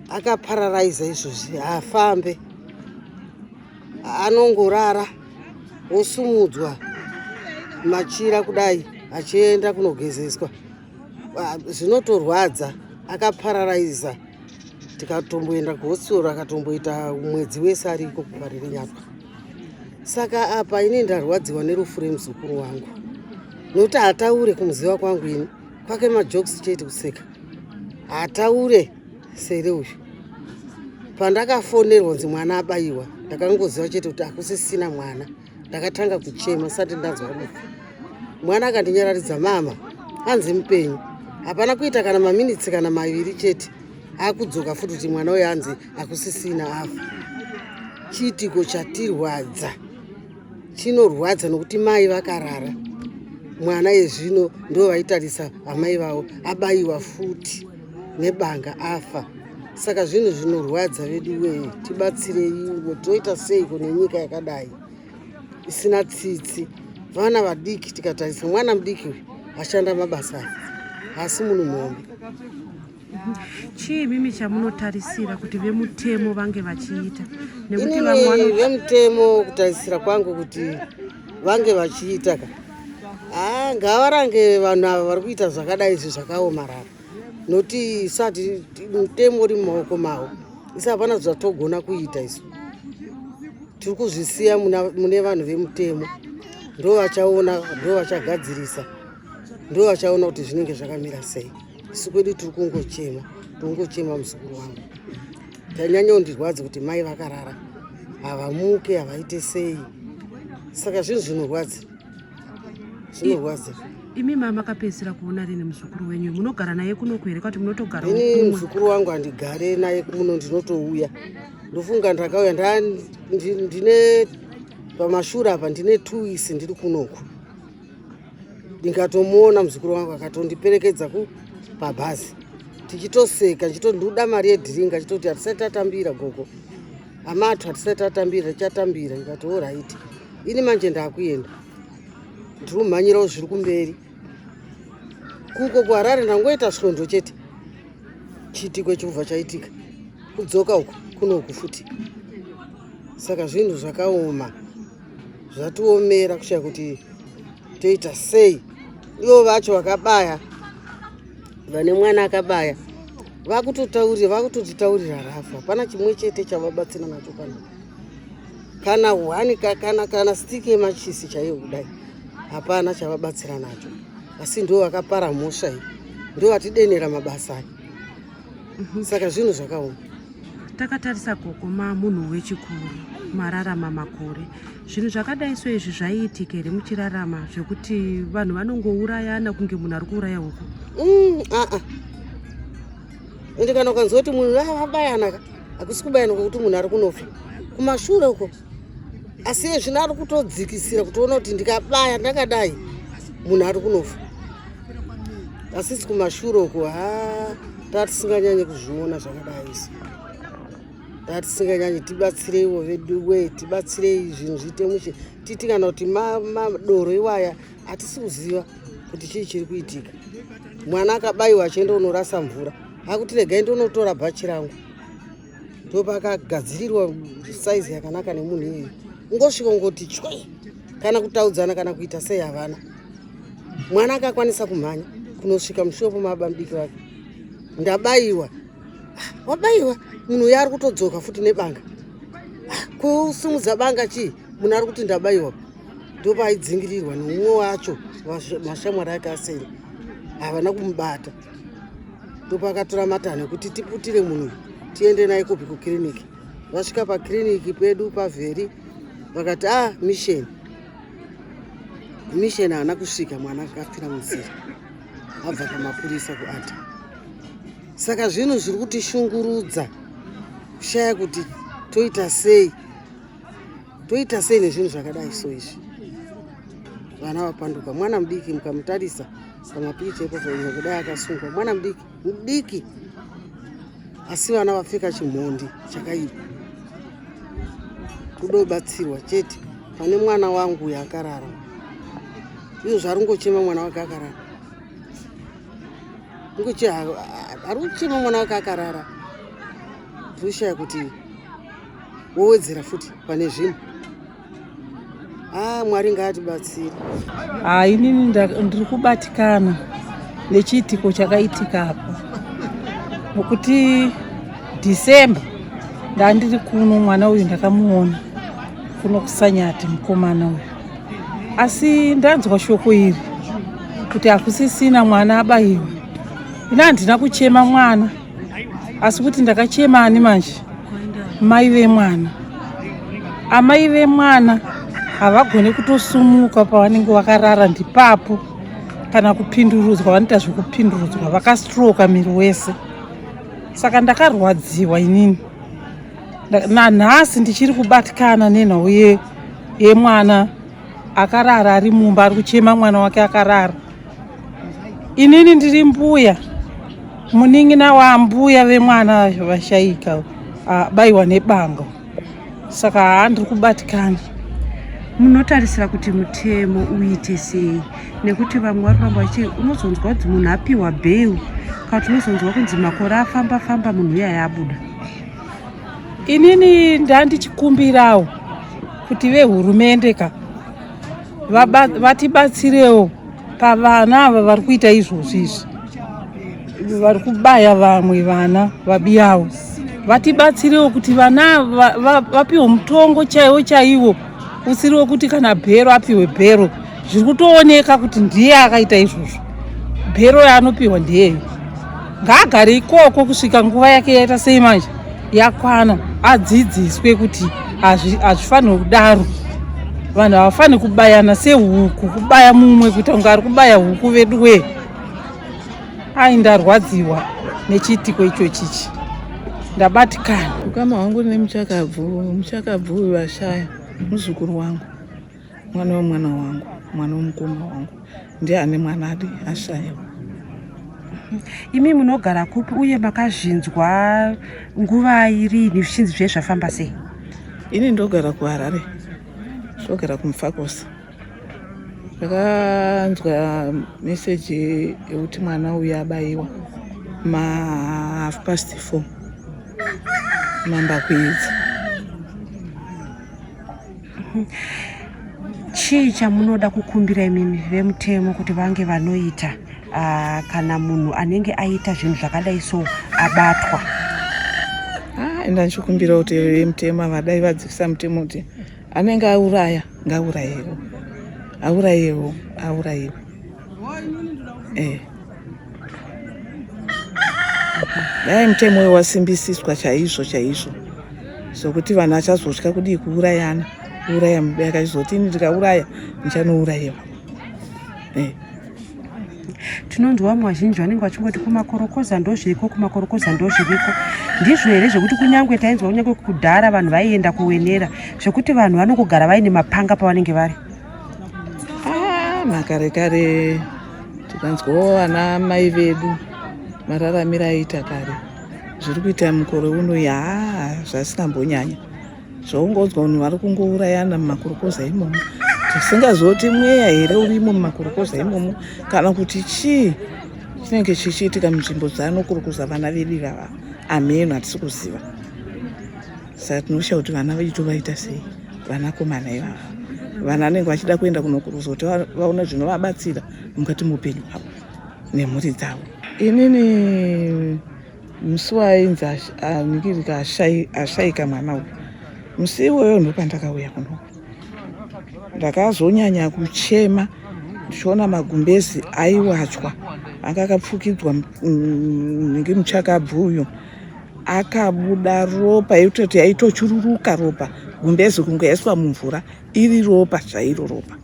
[SPEAKER 6] akapararaiza izvozvi, haafambe, anongorara osumudzwa machira kudai achienda kunogezeswa. Ah, zvinotorwadza, akapararaiza, tikatomboenda kuhospital, akatomboita mwedzi wese ariko kuParirenyatwa. Saka apa ini ndarwadziwa nerufu remuzukuru wangu, nokuti hataure. Kumuziva kwangu ini, kwake majokes chete, kuseka, hataure sere uyu. Pandakafonerwa kunzi mwana abayiwa, ndakangoziva chete kuti hakusisina mwana. Ndakatanga kuchema sati ndanzwa rufu. Mwana akandinyararidza, mama anzi mupenyu. Hapana kuita kana maminitsi kana 2 chete, akudzoka futi kuti mwana uyu anzi hakusisina, afa. Chiitiko chatirwadza, chinorwadza nokuti mai vakarara, mwana ezvino ndo vaitarisa amai vavo, abayiwa futi nebanga, afa. Saka zvinhu zvinorwadza vedu wee, tibatsireiwo, toita seiko nenyika yakadai isina tsitsi? Vana vadiki, tikatarisa mwana mudiki uyu ashanda mabasa aya, asi munhu muhombe.
[SPEAKER 1] Chii imimi chamunotarisira kuti vemutemo vange vachiita?
[SPEAKER 6] Nekuti vamwe vemutemo, kutarisira kwangu kuti vange vachiita ka, haa, ngavarange vanhu ava vari kuita zvakadai izvi zvakaomarara, nokuti isati mutemo uri mumaoko mavo. Isi hapana zvatogona kuita, isu tiri kuzvisiya mune vanhu vemutemo. Ndo vachaona, ndo vachagadzirisa, ndo vachaona kuti zvinenge zvakamira sei. Isu kwedu tiri kungochema, tongochema muzukuru wangu. Tanyanya kundirwadza kuti mai vakarara, havamuke, havaite sei. Saka zvinhu zvinorwadza, zvinorwadza.
[SPEAKER 1] Imi mama, makapedzisira kuona rini muzukuru wenyu? Munogara naye kunoku here kwati munotogara?
[SPEAKER 6] Ini muzukuru wangu handigare naye kuno, ndinotouya. Ndofunga ndakauya ndine pamashure apa, ndine 2 weeks ndiri kunoku. Ndingatomuona muzukuru wangu akatondiperekedza ku pabhazi, tichitoseka, ndichitoti ndikuda mari yedhiringi, achitoti hatisati tatambira gogo, amatu hatisati tatambira, tichatambira. Ndikati alright. Ini manje ndakuenda, ndiri kumhanyirawo zviri kumberi kuko kuHarare. Ndangoita svondo chete, chiitiko chobva chaitika, kudzoka uku kunoku futi. Saka zvinhu zvakaoma, zvatiomera kushaya kuti toita sei. Ivo vacho vakabaya, vane mwana akabaya, vakutotaurira, vakutotitaurira rafu. Hapana chimwe chete chavabatsira nacho, kana hwani, kana stick yemachisi chaiyo kudai, hapana chavabatsira nacho. Asi ndo vakapara mhosva iyi, ndo vatidenera mabasa aya. Saka zvinhu zvakaoma.
[SPEAKER 1] Takatarisa gogo, mamunhu wechikuru, mararama makore. Zvinhu zvakadai so izvi zvaiitika here muchirarama, zvekuti vanhu vanongourayana kunge munhu ari kuuraya huku?
[SPEAKER 6] Aa, ende kana ukanzwa kuti munhu vabayana ka, hakusi kubayana kwekuti munhu ari kunofa kumashure uko. Asi iye zvino ari kutodzikisira kutoona kuti ndikabaya ndakadai munhu ari kunofa. Asisi kumashure uko, ha, tatisinganyanye kuzviona zvakadai isu, tatisinganyanyi. Tibatsireiwo vedu we, tibatsirei zvinhu zviite mushe. Titi kana kuti madoro iwaya, hatisi kuziva kuti chii chiri kuitika. Mwana akabayiwa achienda unorasa mvura, akuti regai ndonotora bhachi rangu, ndopakagadzirirwa saizi yakanaka nemunhu iyeyo. Ungosvika ungoti chwe, kana kutaudzana kana kuita sei havana. Mwana akakwanisa kumhanya kunosvika mushopo mababa mudiki wake, "Ndabayiwa." "Ah, wabayiwa?" Munhu uyo ari kutodzoka futi nebanga. "Ah, kusimudza banga chii? Munhu ari kuti ndabayiwa." Ndopaidzingirirwa neumwe wacho, mashamwari ake aseri havana kumubata. Ndopakatora matanho ekuti tiputire munhu uyu, tiende naye kupi? Kukiriniki. Vasvika pakiriniki pedu pavheri, vakati a ah, mission haana kusvika, mwana akafira munzira abva pamapurisa kuata. Saka zvinhu zviri kutishungurudza, kushaya kuti toita sei, toita sei nezvinhu zvakadai so izvi. Vana vapanduka. Mwana mudiki, mukamutarisa pamapikicha ipapo, kudai akasungwa, mwana mudiki mudiki, asi vana vapfeka chimhondi chakaipa. Kudobatsirwa chete. Pane mwana wangu uyo akarara, izvo zvari kungochema mwana wake akarara, ari kuchema mwana wake akarara. Ndinoshaya kuti wowedzera futi pane zvimwe. A, Mwari ngaatibatsire.
[SPEAKER 7] Ha, inini ndiri kubatikana nechiitiko chakaitika apa, nokuti December ndandiri kuno. Mwana uyu ndakamuona kuno kuSanyati, mukomana uyu. Asi ndanzwa shoko iri kuti hakusisina mwana, abayiwa. Ini handina kuchema mwana, asi kuti ndakachema ani manje? Mai vemwana. Amai vemwana havagoni kutosumuka pavanenge vakarara ndipapo, kana kupindurudzwa vanoita zvekupindurudzwa, vakastroka miri wese. Saka ndakarwadziwa inini. Nanhasi ndichiri kubatikana nenhau yemwana akarara ari mumba, ari kuchema mwana wake akarara. Inini ndiri mbuya, munin'ina wambuya vemwana vashaika, abayiwa nebanga. Saka haa, ndiri kubatikana.
[SPEAKER 1] Munotarisira kuti mutemo uite sei? Nekuti vamwe vari kuramba vachi, unozonzwa kuti munhu apiwa bail. Kana tinozonzwa kunzi makore afamba famba munhu uyaya abuda.
[SPEAKER 7] Inini ndandichikumbirawo kuti vehurumende ka vatibatsirewo pavana ava vari kuita izvozvi izvi, vari kubaya vamwe vana vabiyawo, vatibatsirewo kuti vana vapiwe mutongo chaiwo chaiwo usiri wekuti kana bhero apiwe bhero. Zviri kutooneka kuti ndiye akaita izvozvo, bhero yaanopiwa ndiyeyo, ngaagare ikoko kusvika nguva yake yaita sei manje yakwana, adzidziswe kuti hazvifaniri kudaro. Vanhu havafaniri kubayana sehuku, kubaya mumwe kuita kunge ari kubaya huku. Veduwee, ai, ndarwadziwa nechiitiko ichochichi, ndabatikana.
[SPEAKER 8] Ukama hwangu nemuchakabvu, muchakabvu uyu ashaya muzukuru wangu, mwana wemwana wangu, mwana wemukoma wangu, ndiye ane mwana adi ashayiwa.
[SPEAKER 1] Imi munogara kupi uye makazvinzwa nguva irini zvichinzi zve zvafamba sei?
[SPEAKER 8] Ini ndogara kuHarare, ndogara kuMufakose. Ndakanzwa meseji yekuti mwana uyu abayiwa ma 4:30 mambakwidza.
[SPEAKER 1] Chii chamunoda kukumbira imimi vemutemo kuti vange vanoita kana munhu anenge aita zvinhu zvakadai so abatwa?
[SPEAKER 8] Enda ndichikumbira kuti vemutemo avadai vadzikisa mutemo kuti anenge auraya ngaaurayewo, aurayewo, aurayiwe. Dai mutemo uyu wasimbisiswa chaizvo chaizvo, sokuti vanhu vachazotya kudii kuurayana, kuuraya mubereki achizoti ini ndikauraya ndichanourayiwa.
[SPEAKER 1] Tinonzwa vamwe vazhinji vanenge vachingoti kumakorokoza ndozviriko, kumakorokoza ndozviriko. Ndizvo here zvekuti kunyange tainzwa kunyange kudhara vanhu vaienda kuwenera zvekuti vanhu vanongogara vaine mapanga pavanenge vari?
[SPEAKER 8] Makare kare tikanzwawo vana mai vedu mararamiro aiita kare, zviri kuita mukore uno yaa zvasingambonyanya. Zvaungonzwa vanhu vari kungourayana mumakorokoza imomo, tisingazoti mweya here urimo mumakorokoza imomo kana kuti chii chinenge chichiitika munzvimbo dzaanokorokoza vana vedu ivava, ameno hatisi kuziva. Saka tinosha kuti vana vedu tovaita sei, vanakomana ivava, vana vanenge vachida kuenda kunokoroza kuti vaone zvinovabatsira mukati meupenyu hwavo nemhuri dzavo. Inini musi wainzi anikirika ashaika mwana uyu, musi iwoyo ndopandakauya kuno. Ndakazonyanya kuchema ndichiona magumbezi aiwachwa anga akapfukidzwa nenge muchakabvu uyu akabuda ropa, yekutoti yaitochururuka ropa, gumbezi kunge yaiswa mumvura, iri ropa chairo ropa.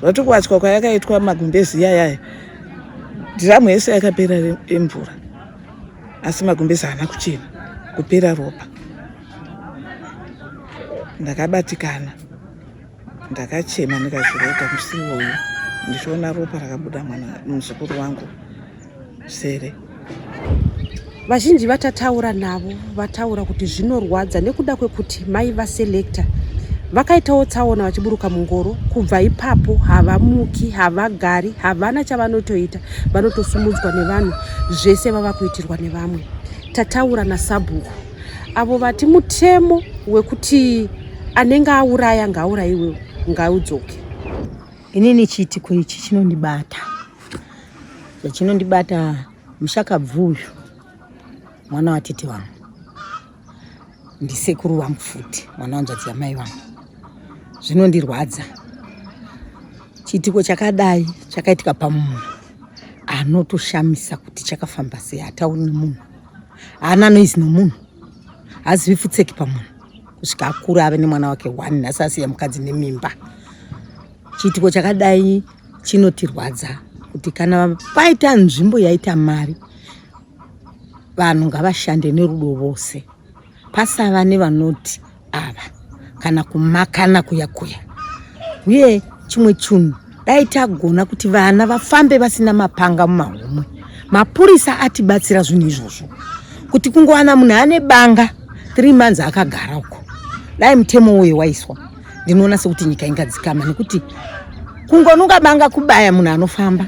[SPEAKER 8] Zvati kuwachwa kwayakaitwa magumbezi iyayaya, dhiramu yese yakapera emvura, asi magumbezi haana kuchena, kupera ropa. Ndakabatikana, ndakachema ndikazvirega musi iwoyo ndichiona ropa rakabuda mwana muzukuru wangu sere.
[SPEAKER 1] Vazhinji vatataura navo vataura kuti zvinorwadza nekuda kwekuti mai vaSelector vakaitawo tsaona vachiburuka mungoro. Kubva ipapo havamuki, havagari, havana chavanotoita, vanotosumudzwa nevanhu, zvese vava kuitirwa nevamwe. Tataura nasabhuku avo vati mutemo wekuti anenge auraya ngaaurayiwe ngaudzoke.
[SPEAKER 9] Inini chiitiko ichi chinondibata, zvachinondibata, mushakabvu uyu mwana watete vangu, ndisekuru vangu futi, mwana wanzvadzi yamai vangu. Zvinondirwadza chiitiko chakadai chakaitika pamunhu anotoshamisa kuti chakafamba sei. Hatauri nemunhu, haana noise nomunhu, hazivi futseki pamunhu kusvika akura ave nemwana wake one. Nhasi asiya mukadzi nemimba. Chiitiko chakadai chinotirwadza kuti kana paita nzvimbo yaita mari, vanhu ngavashande nerudo vose, pasava nevanoti ava kana kumakana kuya kuya. Uye chimwe chinhu, dai tagona kuti vana vafambe vasina mapanga mumahomwe. Mapurisa atibatsira zvinhu izvozvo, kuti kungowana munhu ane banga 3 months akagara uko. Dai mutemo uye waiswa, ndinoona sekuti nyika ingadzikama, nekuti kungonunga banga kubaya munhu anofamba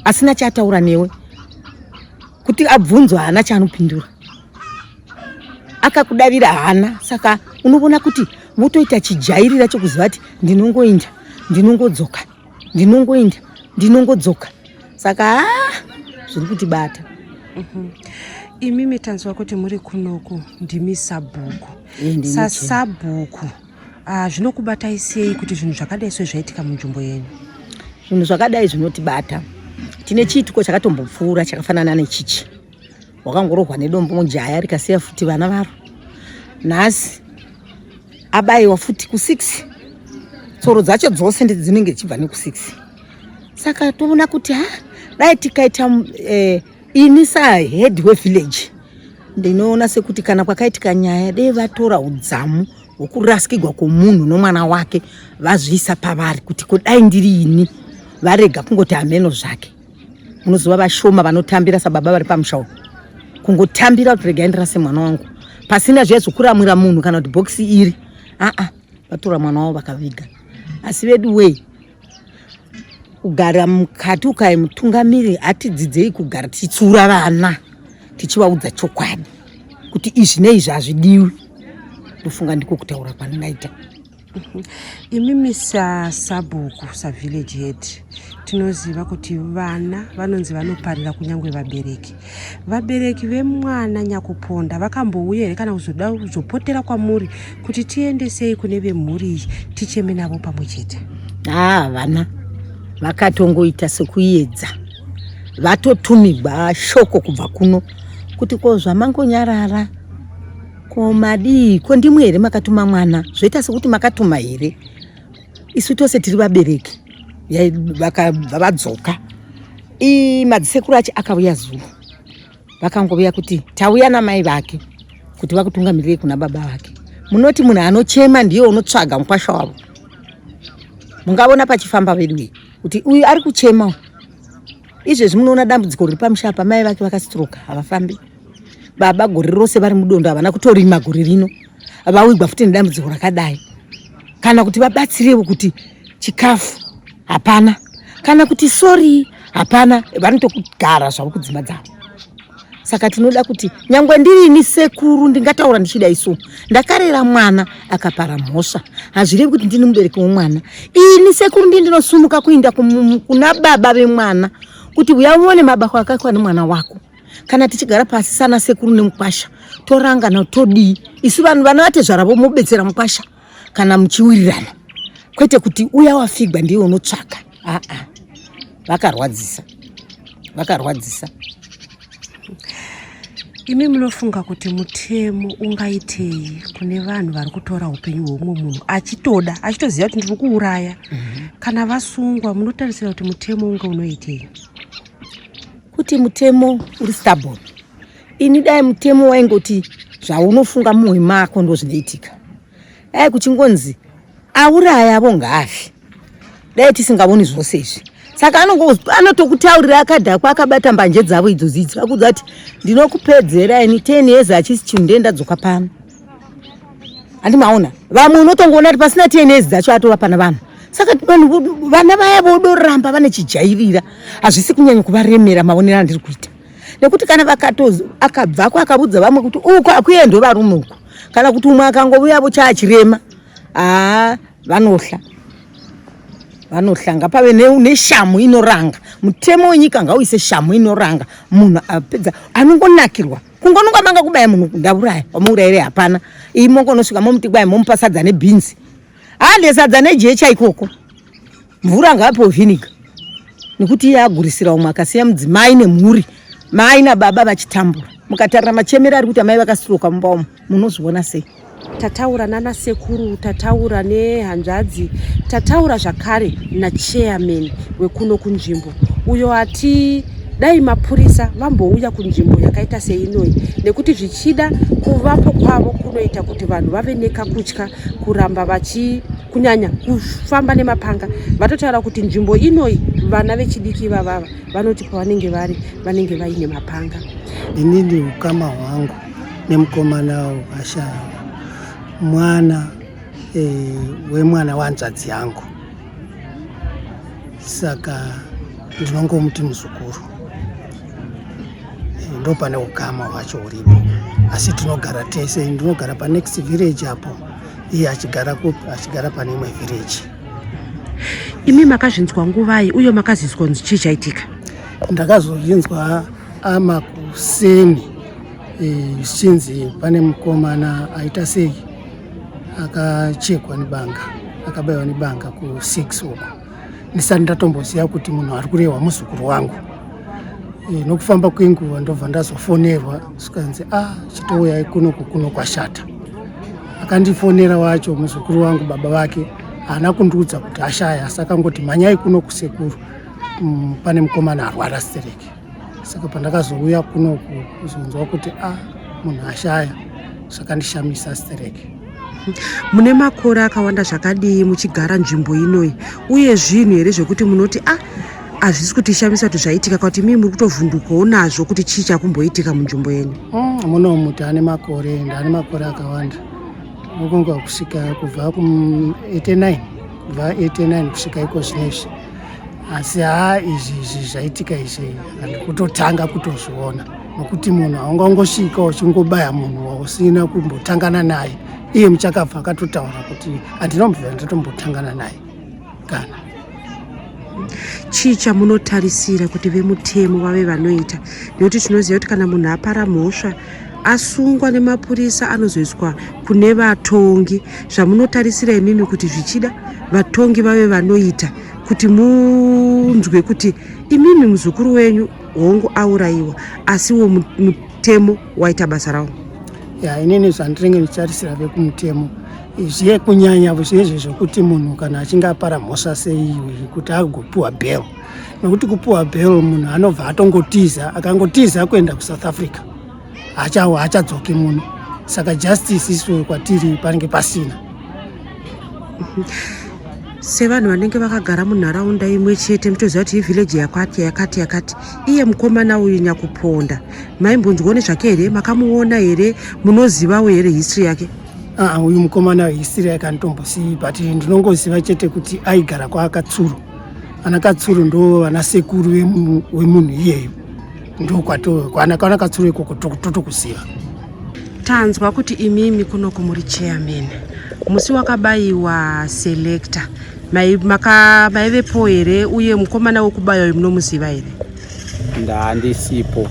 [SPEAKER 9] asina chaataura newe. Kuti abvunzwa haana chaanopindura, akakudavira haana. Saka unoona kuti votoita chijairira chokuziva kuti ndinongoinda ndinongodzoka, ndinongoinda ndinongodzoka. Saka haa zviri kutibata.
[SPEAKER 1] Imimi tanzwa kuti muri kunoku ndimi sabhuku.
[SPEAKER 9] Ndini.
[SPEAKER 1] Sasabhuku, zvinokubatai sei kuti zvinhu zvakadai so zvaitika munzvimbo yenyu?
[SPEAKER 9] Zvinhu zvakadai zvinotibata. Tine chiitiko chakatombopfuura chakafanana nechichi. Wakangorohwa nedombo mujaya rikasiya futi vana varo. Nhasi abayiwa futi ku6, tsoro dzacho dzose ndidzinenge dzichibva neku6. Saka toona kuti ha, dai tikaita ini sahead wevillage ndinoona sekuti kana kwakaitika nyaya, dei vatora udzamu hwekurasikirwa kwomunhu nomwana wake vazviisa pavari, kuti kudai ndiri ini, varega kungoti hameno zvake. Munoziva vashoma vanotambira sababa vari pamusha uyu, kungotambira kuti regai ndirase mwana wangu pasina zviya zvokuramwira munhu kana kuti bhokisi iri. Aa, vatora mwana wavo vakaviga. Asi vedu wei, kugara mukati ukai mutungamiri, hatidzidzei kugara tichitsiura vana, tichivaudza chokwadi kuti izvi neizvi hazvidiwi. Ndofunga ndiko kutaura kwandingaita.
[SPEAKER 1] Imimi sasabhuku, savillage head, tinoziva kuti vana vanonzi vanoparira kunyange vabereki. Vabereki vemwana nyakuponda vakambouya here kana kuzoda kuzopotera kwamuri kuti tiendesei kune vemhuri iyi ticheme navo pamwe chete?
[SPEAKER 9] Haa, vana vakatongoita sekuedza, vatotumigwa shoko kubva kuno kuti ko zvamangonyarara, ko madii, ko ndimwe here makatuma mwana? Zvoita sekuti makatuma here? Isu tose tiri vabereki. Vakabva vadzoka. Madzisekuru acho akauya zuro, vakangovuya kuti tauya namai vake kuti vakutungamirirei kuna baba vake. Munoti munhu anochema ndiye unotsvaga mukwasha wavo. Mungavona pachifamba vedu kuti uyu ari kuchema izvezvi. Munoona dambudziko riri pamusha apa, mai vake vakastroka, havafambi. Baba gore rose vari mudondo, havana kutorima gore rino. Vawigwa futi nedambudziko rakadai, kana kuti vabatsirewo kuti chikafu hapana, kana kuti sorry hapana, vanotokugara zvavo kudzimba dzavo. Saka tinoda kuti nyangwe ndirini sekuru ndingataura ndichida isu ndakarera mwana akapara mhosva, hazvirevi kuti ndini mubereki womwana. Ini sekuru ndii ndinosumuka kuinda kuna baba vemwana kuti uya uone mabako akaitwa nemwana wako. Kana tichigara pasi sana sekuru nemukwasha, torangana todii isu vanhu vana vatezvara vomubetsera mukwasha kana muchiwirirana, kwete kuti uya wafigwa ndiye unotsvaka. Aa, vakarwadzisa, vakarwadzisa.
[SPEAKER 1] Imi munofunga kuti mutemo ungaitei kune vanhu vari kutora upenyu hweumwe munhu achitoda, achitoziva kuti ndiri kuuraya? Kana vasungwa, munotarisira kuti mutemo unge unoitei?
[SPEAKER 9] Kuti mutemo uri stubborn. Ini dai mutemo waingoti zvaunofunga mumwoyo mako ndo zvinoitika. Dai kuchingonzi auraya ngaafe, dai tisingavoni zvose izvi. Saka anotokutaurira akadhakwa, akabata mbanje dzavo idzodzo idzo, akuudza kuti ndinokupedzera ini 10 years, hachisi chinhu, ndee ndadzoka pano. Handimaona vamwe unotongoona kuti pasina 10 years dzacho atova pana vanhu. Saka vanhu vana vaya vodoramba vane chijairira, hazvisi kunyanya kuvaremera, maonero andiri kuita, nekuti kana vakato akabvako akaudza vamwe kuti uko akuendwe varume uko, kana kuti umwe akangouyavo chaachirema, haa, vanohla, vanohla. Ngapave neshamu inoranga. Mutemo wenyika ngauise shamu inoranga munhu apedza anongonakirwa kungononga manga kubaya munhu, ndauraya, wamuurayire hapana. Iyi mongonosvika momuti kwai momupa sadza nebhinzi, hande sadza nejecha ikoko, mvura ngaapiwe vinegar, nekuti iye agurisira umwe, akasiya mudzimai nemhuri, mai nababa vachitambura. Mukatarira machemero ari kuti amai vakasiroka mumba umu, munozviona sei?
[SPEAKER 1] Tataura nana sekuru, tataura nehanzvadzi, tataura zvakare nachairman wekuno kunzvimbo, uyo ati dai mapurisa vambouya kunzvimbo yakaita seinoyi, nekuti zvichida kuvapo kwavo kunoita kuti vanhu vave nekakutya kuramba vachi kunyanya kufamba nemapanga. Vatotaura kuti nzvimbo inoyi vana vechidiki ivavava vanoti pavanenge vari vanenge vaine mapanga.
[SPEAKER 10] Inini ukama hwangu nemukomana washaya mwana wemwana wanzvadzi yangu, saka ndinongomuti muzukuru. Ndo pane ukama hwacho huripo, asi tinogara tese. Ndinogara panext village apo, iye achigara kupi? Achigara pane imwe village.
[SPEAKER 1] Imi makazvinzwa nguvai uye makazizwa kunzi chii chaitika?
[SPEAKER 10] Ndakazozvinzwa amakuseni zvichinzi e, pane mukomana aita sei, akachekwa nebanga, akabaiwa nebanga ku6 uko, ndisati ndatomboziva kuti munhu ari kurehwa muzukuru wangu. E, nokufamba kwenguva ndobva ndazofonerwa, zvikanzi a ah, chitouyai kunoku, kuno kwashata. Akandifonera wacho muzukuru wangu, baba vake haana kundiudza kuti ashaya, asi akangoti mhanyai kuno kusekuru, pane mukomana arwara stereki. Saka pandakazouya kunoku kuzonzwa kuti a ah, munhu ashaya, zvakandishamisa stereki.
[SPEAKER 1] Mune makore akawanda zvakadii muchigara nzvimbo inoyi, uye zvinhu here zvekuti munoti a ah, hazvisi kutishamisa kuti zvaitika, kuti mii muri kutovhundukawo nazvo kuti chii chakumboitika munzvimbo yenyu?
[SPEAKER 10] Munomu taane makore, ndaane makore akawanda, nokunga kusvika kubva ku 89, kubva 89 kusvika iko zvinezvi. Asi haa, izvi izvi zvaitika izvi handikutotanga kutozviona, nokuti munhu haungangosvika uchingobaya munhu wausina kumbotangana naye. Iye muchakabva akatotaura kuti handinombobvira ndatombotangana naye kana.
[SPEAKER 1] Chii chamunotarisira kuti vemutemo vave vanoita? Nekuti tinoziva kuti kana munhu apara mhosva asungwa nemapurisa, anozoiswa kune vatongi. Zvamunotarisira imimi kuti zvichida vatongi vave vanoita kuti munzwe kuti imimi muzukuru wenyu hongu aurayiwa, asiwo mutemo waita basa rawo?
[SPEAKER 10] Ya, inini zvandinenge ndichitarisira vekumutemo zviye kunyanya zvezve zvokuti munhu kana achinge apara mhosva seiyi kuti agopiwa bail, nokuti kupiwa bail munhu anobva atongotiza, akangotiza kuenda kuSouth Africa haachadzoki muno. Saka justice isu kwatiri panenge pasina.
[SPEAKER 1] Sevanhu vanenge vakagara munharaunda imwe chete, mutoziva kuti ivhileji yakati yakati yakati, iye mukomana uyu nyakuponda maimbonzwawo nezvake here? Makamuona here? Munozivawo here history yake?
[SPEAKER 10] Ah, uyu mukomana history yake handitombosiyi, but ndinongoziva chete kuti aigara kwaakatsuro. Ana Katsuro ndo vana sekuru wemunhu iyeyo, ndo kwana Katsuro ikoko totokuziva.
[SPEAKER 1] Tanzwa kuti imimi kunoku muri chairman. Musi wakabayiwa selector maivepo here, uye mukomana wekubaya uyu munomuziva here?
[SPEAKER 11] Ndaandisipo,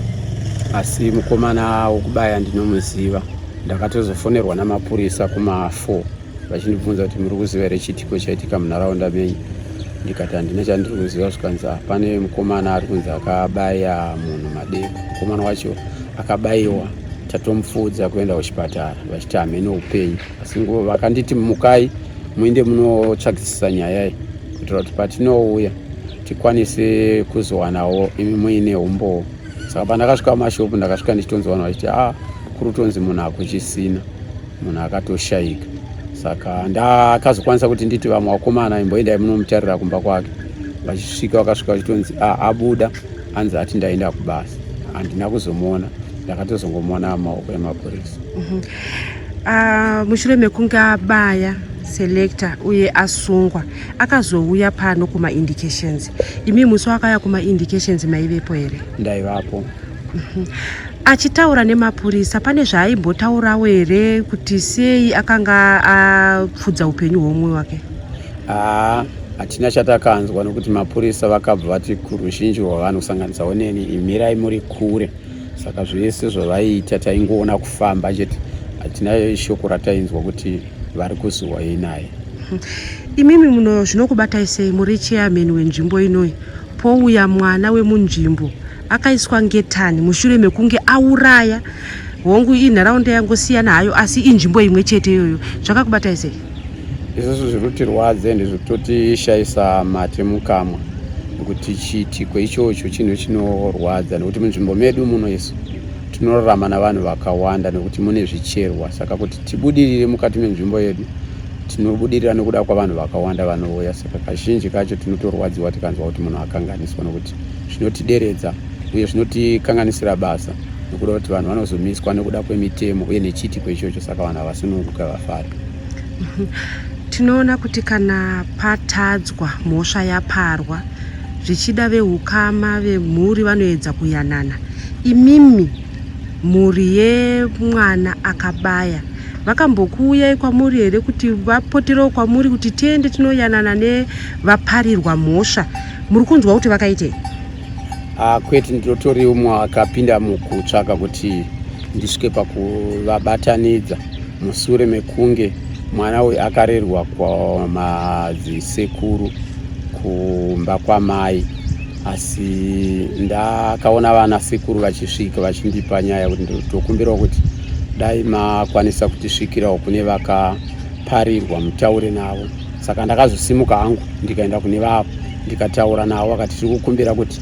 [SPEAKER 11] asi mukomana wekubaya ndinomuziva. Ndakatozofonerwa namapurisa kuma4 vachindibvunza kuti muri kuziva here chiitiko chaitika munharaunda menyu. Ndikati handina chandiri kuziva. Zvikanzi ah, pane mukomana ari kunzi akabaya munhu madeko. Mukomana wacho akabayiwa, tatomupfuudza kuenda kuchipatara, vachiti hamene upenyu, asi vakanditi mukai muinde munotsvakisisa nyaya iyi kuitira kuti patinouya tikwanise kuzowanawo imi muine umbowo. Saka pandakasvika mumashopu, ndakasvika ndichitonzi vanhu vachiti a ah, kuri kutonzi munhu akuchisina, munhu akatoshayika. Saka ndakazokwanisa kuti nditi vamwe vakomana imboendai munomutarira kumba kwake. Vachisvika, vakasvika vachitonzi a ah, abuda, anzi ati ndaenda kubasa. Handina kuzomuona, ndakatozongomuona mumaoko emapurisa.
[SPEAKER 1] Mushure mekunge abaya selector uye asungwa, akazouya pano kumaindications. Imi musi wakauya kumaindications maivepo here?
[SPEAKER 11] Ndaivapo.
[SPEAKER 1] Achitaura nemapurisa, pane zvaaimbotaurawo here kuti sei akanga apfudza upenyu hwomumwe wake?
[SPEAKER 11] Haa, hatina chatakanzwa, nokuti mapurisa vakabva vati kuruzhinji rwavanhu, kusanganisawo neni, imirai muri kure. Saka zvese zvavaiita taingoona kufamba chete, hatina shoko ratainzwa kuti vari kuziwa naye.
[SPEAKER 1] Imimi muno zvinokubatai sei muri chairman wenzvimbo inoyi, pouya mwana wemunzvimbo akaiswa ngetani mushure mekunge auraya? Hongu, inharaunda yangosiyana hayo, asi inzvimbo imwe chete iyoyo. Zvakakubatai sei?
[SPEAKER 11] Isusu zviri kutirwadza ende zviri kutotishayisa mate mukamwa, nekuti chiitiko ichocho chinhu chinorwadza, nekuti munzvimbo medu muno isu tinorarama navanhu vakawanda, nekuti mune zvicherwa. Saka kuti tibudirire mukati menzvimbo yedu, tinobudirira nekuda kwavanhu vakawanda vanouya. Saka kazhinji kacho tinotorwadziwa tikanzwa kuti munhu akanganiswa, nokuti zvinotideredza uye zvinotikanganisira basa, nekuda kuti vanhu vanozomiswa nekuda kwemitemo uye nechiitiko ichocho. Saka vanhu havasununguka vafari.
[SPEAKER 1] Tinoona kuti kana patadzwa, mhosva yaparwa, zvichida veukama, vemhuri vanoedza kuyanana. Imimi mhuri yemwana akabaya vakambokuuyai kwamuri here kuti vapoterewo kwamuri kuti tiende tinoyanana nevaparirwa mhosva? Muri kunzwa kuti vakaitei?
[SPEAKER 11] Ah, kwete, ndinotori umwe akapinda mukutsvaka kuti ndisvike pakuvabatanidza musure mekunge mwana uyu akarerwa kwamadzisekuru kumba kwamai, asi ndakaona vana sekuru vachisvika vachindipa nyaya kuti ndokumbirawo kuti dai makwanisa kutisvikirawo kune vakaparirwa mutaure navo. Saka ndakazosimuka hangu ndikaenda kune vavo ndikataura navo, vakati tiri kukumbira kuti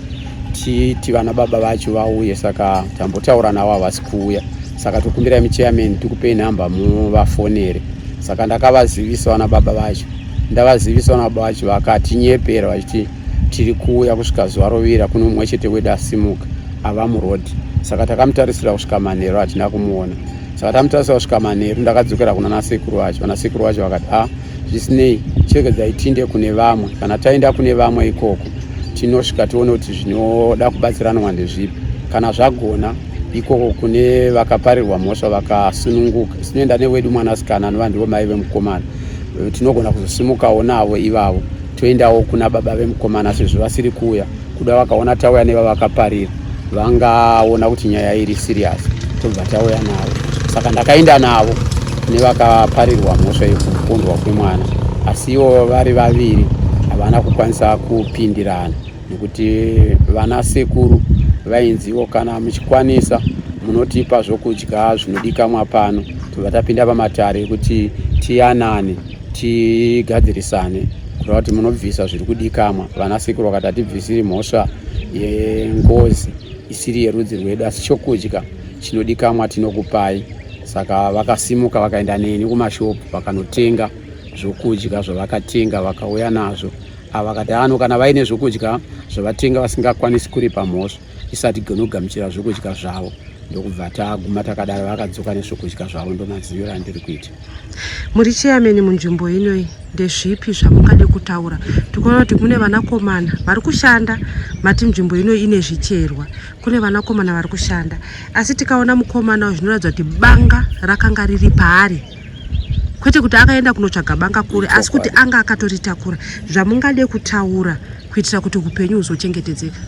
[SPEAKER 11] titi vana baba vacho vauye. Saka tambotaura navo, havasi kuuya, saka tokumbirai muchairman tikupei nhamba muvafonere. Saka ndakavazivisa vana baba vacho. Ndavazivisa vana baba vacho, vakatinyepera vachiti tiri kuuya kusvika zuva rovira. Kuno mumwe chete wedu asimuka ava muroad, saka takamutarisira kusvika manheru, hatina kumuona. Saka tamutarisira kusvika manheru, ndakadzokera kuna nasekuru vacho. Vanasekuru vacho vakati, a ah, zvisinei, chiregedzai tinde kune vamwe. Kana taenda kune vamwe ikoko, tinosvika tione kuti zvinoda kubatsiranwa ndezvipi. Kana zvagona ikoko kune vakaparirwa mhosva vakasununguka, tinoenda newedu mwanasikana anova ndivo mai vemukomana, tinogona kuzosimukawo navo ivavo, toendawo kuna baba vemukomana sezvo vasiri kuuya. Kuda vakaona tauya nevavakaparira, vangaona kuti nyaya iri serious, tobva tauya navo. Saka ndakaenda navo nevakaparirwa mhosva yekupondwa kwemwana, asi ivo vari vaviri havana kukwanisa kupindirana nekuti vana sekuru vainziwo, kana muchikwanisa munotipa zvokudya zvinodikamwa pano, tobva tapinda pamatare ekuti tiyanane, tigadzirisane, kureva kuti munobvisa zviri kudikamwa. Vana sekuru vakati hatibvisiri mhosva yengozi isiri yerudzi rwedu, asi chokudya chinodikamwa tinokupai. Saka vakasimuka vakaenda neni kumashopu, vakanotenga zvokudya zvavakatenga, vakauya nazvo. Ava vakati ano kana vaine zvokudya zvavatenga vasingakwanisi kuripa mhosva, isati gonogamuchira zvokudya zvavo. Ndokubva taguma takadaro, vakadzoka nezvokudya zvavo. Ndomaziviro andiri kuita.
[SPEAKER 1] Muri chairman munzvimbo inoyi, ndezvipi zvamungade kutaura? Tikuona kuti kune vanakomana vari kushanda. Mati nzvimbo ino ine zvicherwa, kune vanakomana vari kushanda, asi tikaona mukomana zvinoratidza kuti banga rakanga riri paari, kwete kuti akaenda kunotsvaga banga kure, asi kuti anga akatoritakura. Zvamungade kutaura kuitira kuti upenyu huzochengetedzeka?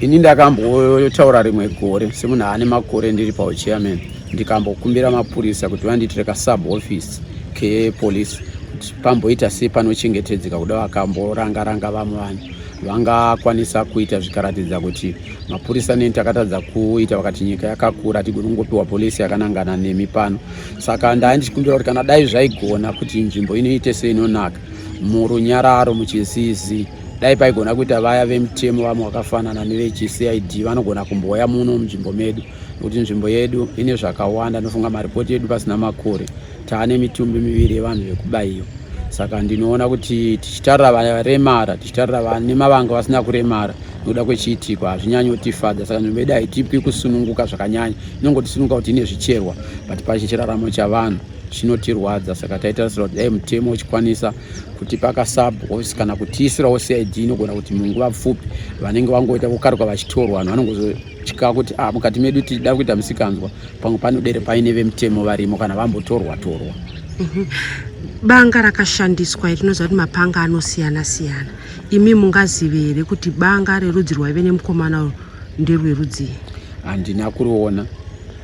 [SPEAKER 11] Ini ndakambotaura rimwe gore semunhu ane makore ndiri pauchairman, ndikambokumbira mapurisa kuti vandiitire kasub office kepolice kuti pamboita sepanochengetedzeka. Kuda vakamborangaranga vamwe vanhu vangakwanisa kuita, zvikaratidza kuti mapurisa neni takatadza kuita, vakati nyika yakakura, tigoni kungopiwa polisi yakanangana nemi pano. Saka ndai ndichikumbira kuti kana dai zvaigona kuti nzvimbo inoite seinonaka murunyararo, muchizizi, dai paigona kuita vaya vemutemo vamwe vakafanana nevechiCID vanogona kumbouya muno munzvimbo medu, nekuti nzvimbo yedu ine zvakawanda. Ndinofunga maripoti edu pasina makore taane mitumbi miviri yevanhu vekubayiwa. Saka ndinoona kuti tichitarira varemara, tichitarira vane mavanga, vasina kuremara nekuda kwechiitiko, hazvinyanyotifadza. Saka nzvimbo yedu haitipi kusununguka zvakanyanya, inongotisununguka kuti ine zvicherwa, but pachiraramo chavanhu chinotirwadza. Saka taitarisira kuti dai mutemo uchikwanisa kuti pakasub office kana kutiisirawo CID inogona kuti munguva pfupi vanenge vangoita kukaruka vachitorwa, vanhu vanongozotya kuti ah, mukati medu tida kuita musikanzwa, pamwe panodere paine vemutemo varimo kana vambotorwa torwa.
[SPEAKER 1] Banga rakashandiswa, tinoziva kuti mapanga anosiyana siyana. Imi mungazive here kuti banga rerudzi rwaive nemukomana nderwerudzii?
[SPEAKER 11] Handina kuriona,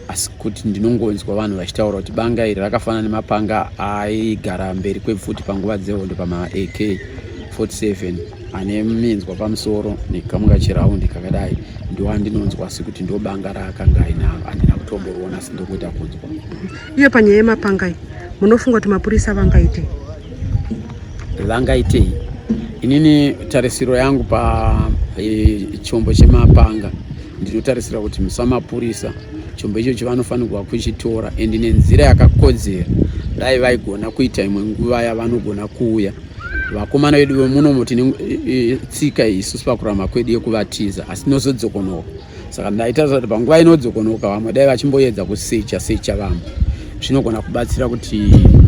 [SPEAKER 11] asi kuti ndinongonzwa vanhu vachitaura kuti banga iri rakafanana nemapanga aigara mberi kwepfuti panguva dzehondo pama AK 47 ane minzwa pamusoro nekamwe kachiraundi kakadai. Ndo andinonzwa, asi kuti ndo banga raakanga ainaro handina kutomboriona, asi ndokuita kunzwa.
[SPEAKER 1] Iyo panyaya yemapanga iyi, munofunga kuti mapurisa vangaitei?
[SPEAKER 11] Vangaitei? Inini tarisiro yangu pa chombo chemapanga, ndinotarisira kuti musamapurisa chombo ichocho vanofanirwa kuchitora and nenzira yakakodzera. Dai vaigona kuita imwe nguva yavanogona kuuya vakomana vedu vemunomo, tine tsika isusu pakurarama kwedu yekuvatiza, asi tinozodzokonoka. Saka ndaitarisa kuti panguva inodzokonoka vamwe, dai vachimboedza kusecha secha vamwe, zvinogona kubatsira kuti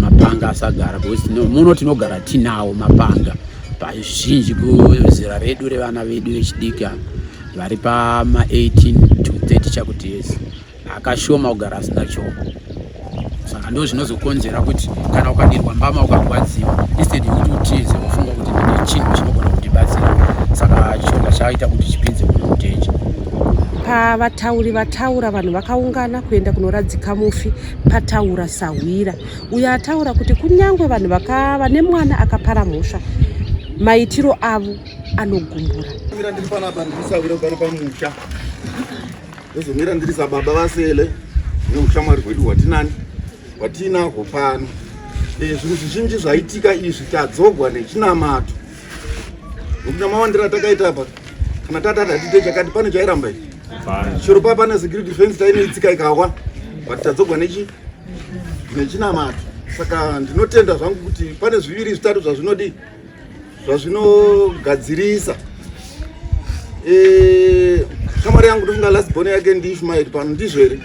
[SPEAKER 11] mapanga asagara, because muno tinogara tinawo mapanga pazhinji kuzera redu revana vedu vechidiki vari pama 18 to 30.
[SPEAKER 12] maticha kuDS akashoma kugara asina chombo. Saka ndo zvinozokonzera kuti kana ukadirwa mbama ukarwadziwa, instead yekuti utize ufunga kuti ndine chinhu chinogona kundibatsira, saka chonda chaita kuti chipinze munhu mudenja.
[SPEAKER 1] Pavatauri vataura, vanhu vakaungana kuenda kunoradzika mufi. Pataura sahwira uyo ataura kuti kunyange vanhu vakava nemwana akapara mhosva, maitiro avo anogumbura.
[SPEAKER 13] Mira ndiri panapa, ndiri sahwira pano pamusha, ndozomira ndiri sababa vaSele neushamwari hwedu hwatinani hwatiinahwo pano. Zvinhu zvizhinji zvaitika izvi tadzogwa nechinamato, nokuti namawandiro atakaita apa, kana tatati hatiite chakati, pane chairamba izvi chero pa pane security fence tainoitsika ikawa, but tadzogwa nechinamato. Saka ndinotenda zvangu kuti pane zviviri zvitatu zvazvinodii zvazvinogadzirisa. Shamwari yangu, ndofunga last born yake ndiIshmael pano, ndizvo here?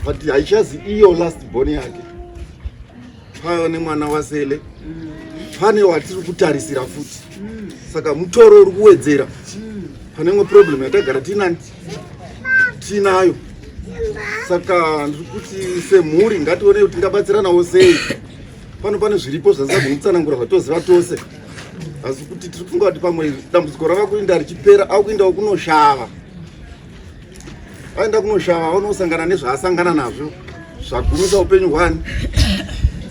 [SPEAKER 13] But haichazi iyo last born yake. Paiva nemwana waSele, pane watiri kutarisira futi, saka mutoro uri kuwedzera pane imwe problem yatagara tinani tinayo. Saka ndiri kuti semhuri ngationei kuti tingabatsiranawo sei pano. Pane zviripo zvasagona kutsanangura zvatoziva tose, asi kuti tiri kufunga kuti pamwe dambudziko rava kuinda richipera, akuendawo kunoshava. Aenda kunoshava, unosangana nezvaasangana nazvo zvagumisa upenyu hwani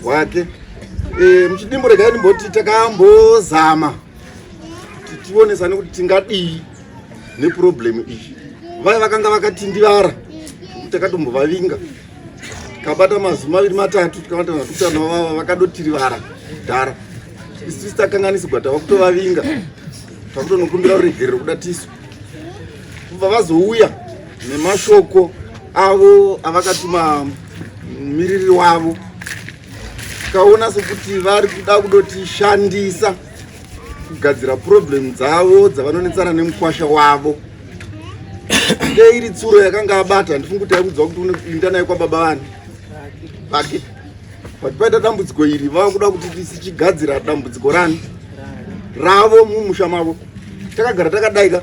[SPEAKER 13] hwake. Muchidimbu regai ndimboti takambozama kuti tionesane kuti tingadii neproblem iyi. Vaya vakanga vakatindivara kuti takatombovavinga, tikabata mazuva maviri matatu, tikabata natukutana vava vakadotirivara kudhara. Isusu takanganisigwa, tava kutovavinga, takutonokumbira ruregerero kuda tisu kubva vazouya nemashoko avo avakatuma mumiriri wavo, tikaona sekuti vari kuda kudotishandisa kugadzira problem dzavo dzavanonetsana nemukwasha wavo. Dei iri tsuro yakanga abata, handifungi kuti aikudzwa kuti unoinda naye kwababa vani vake, but paita dambudziko iri, vava kuda kuti tisichigadzira dambudziko rani ravo mumusha mavo. Takagara takadaika,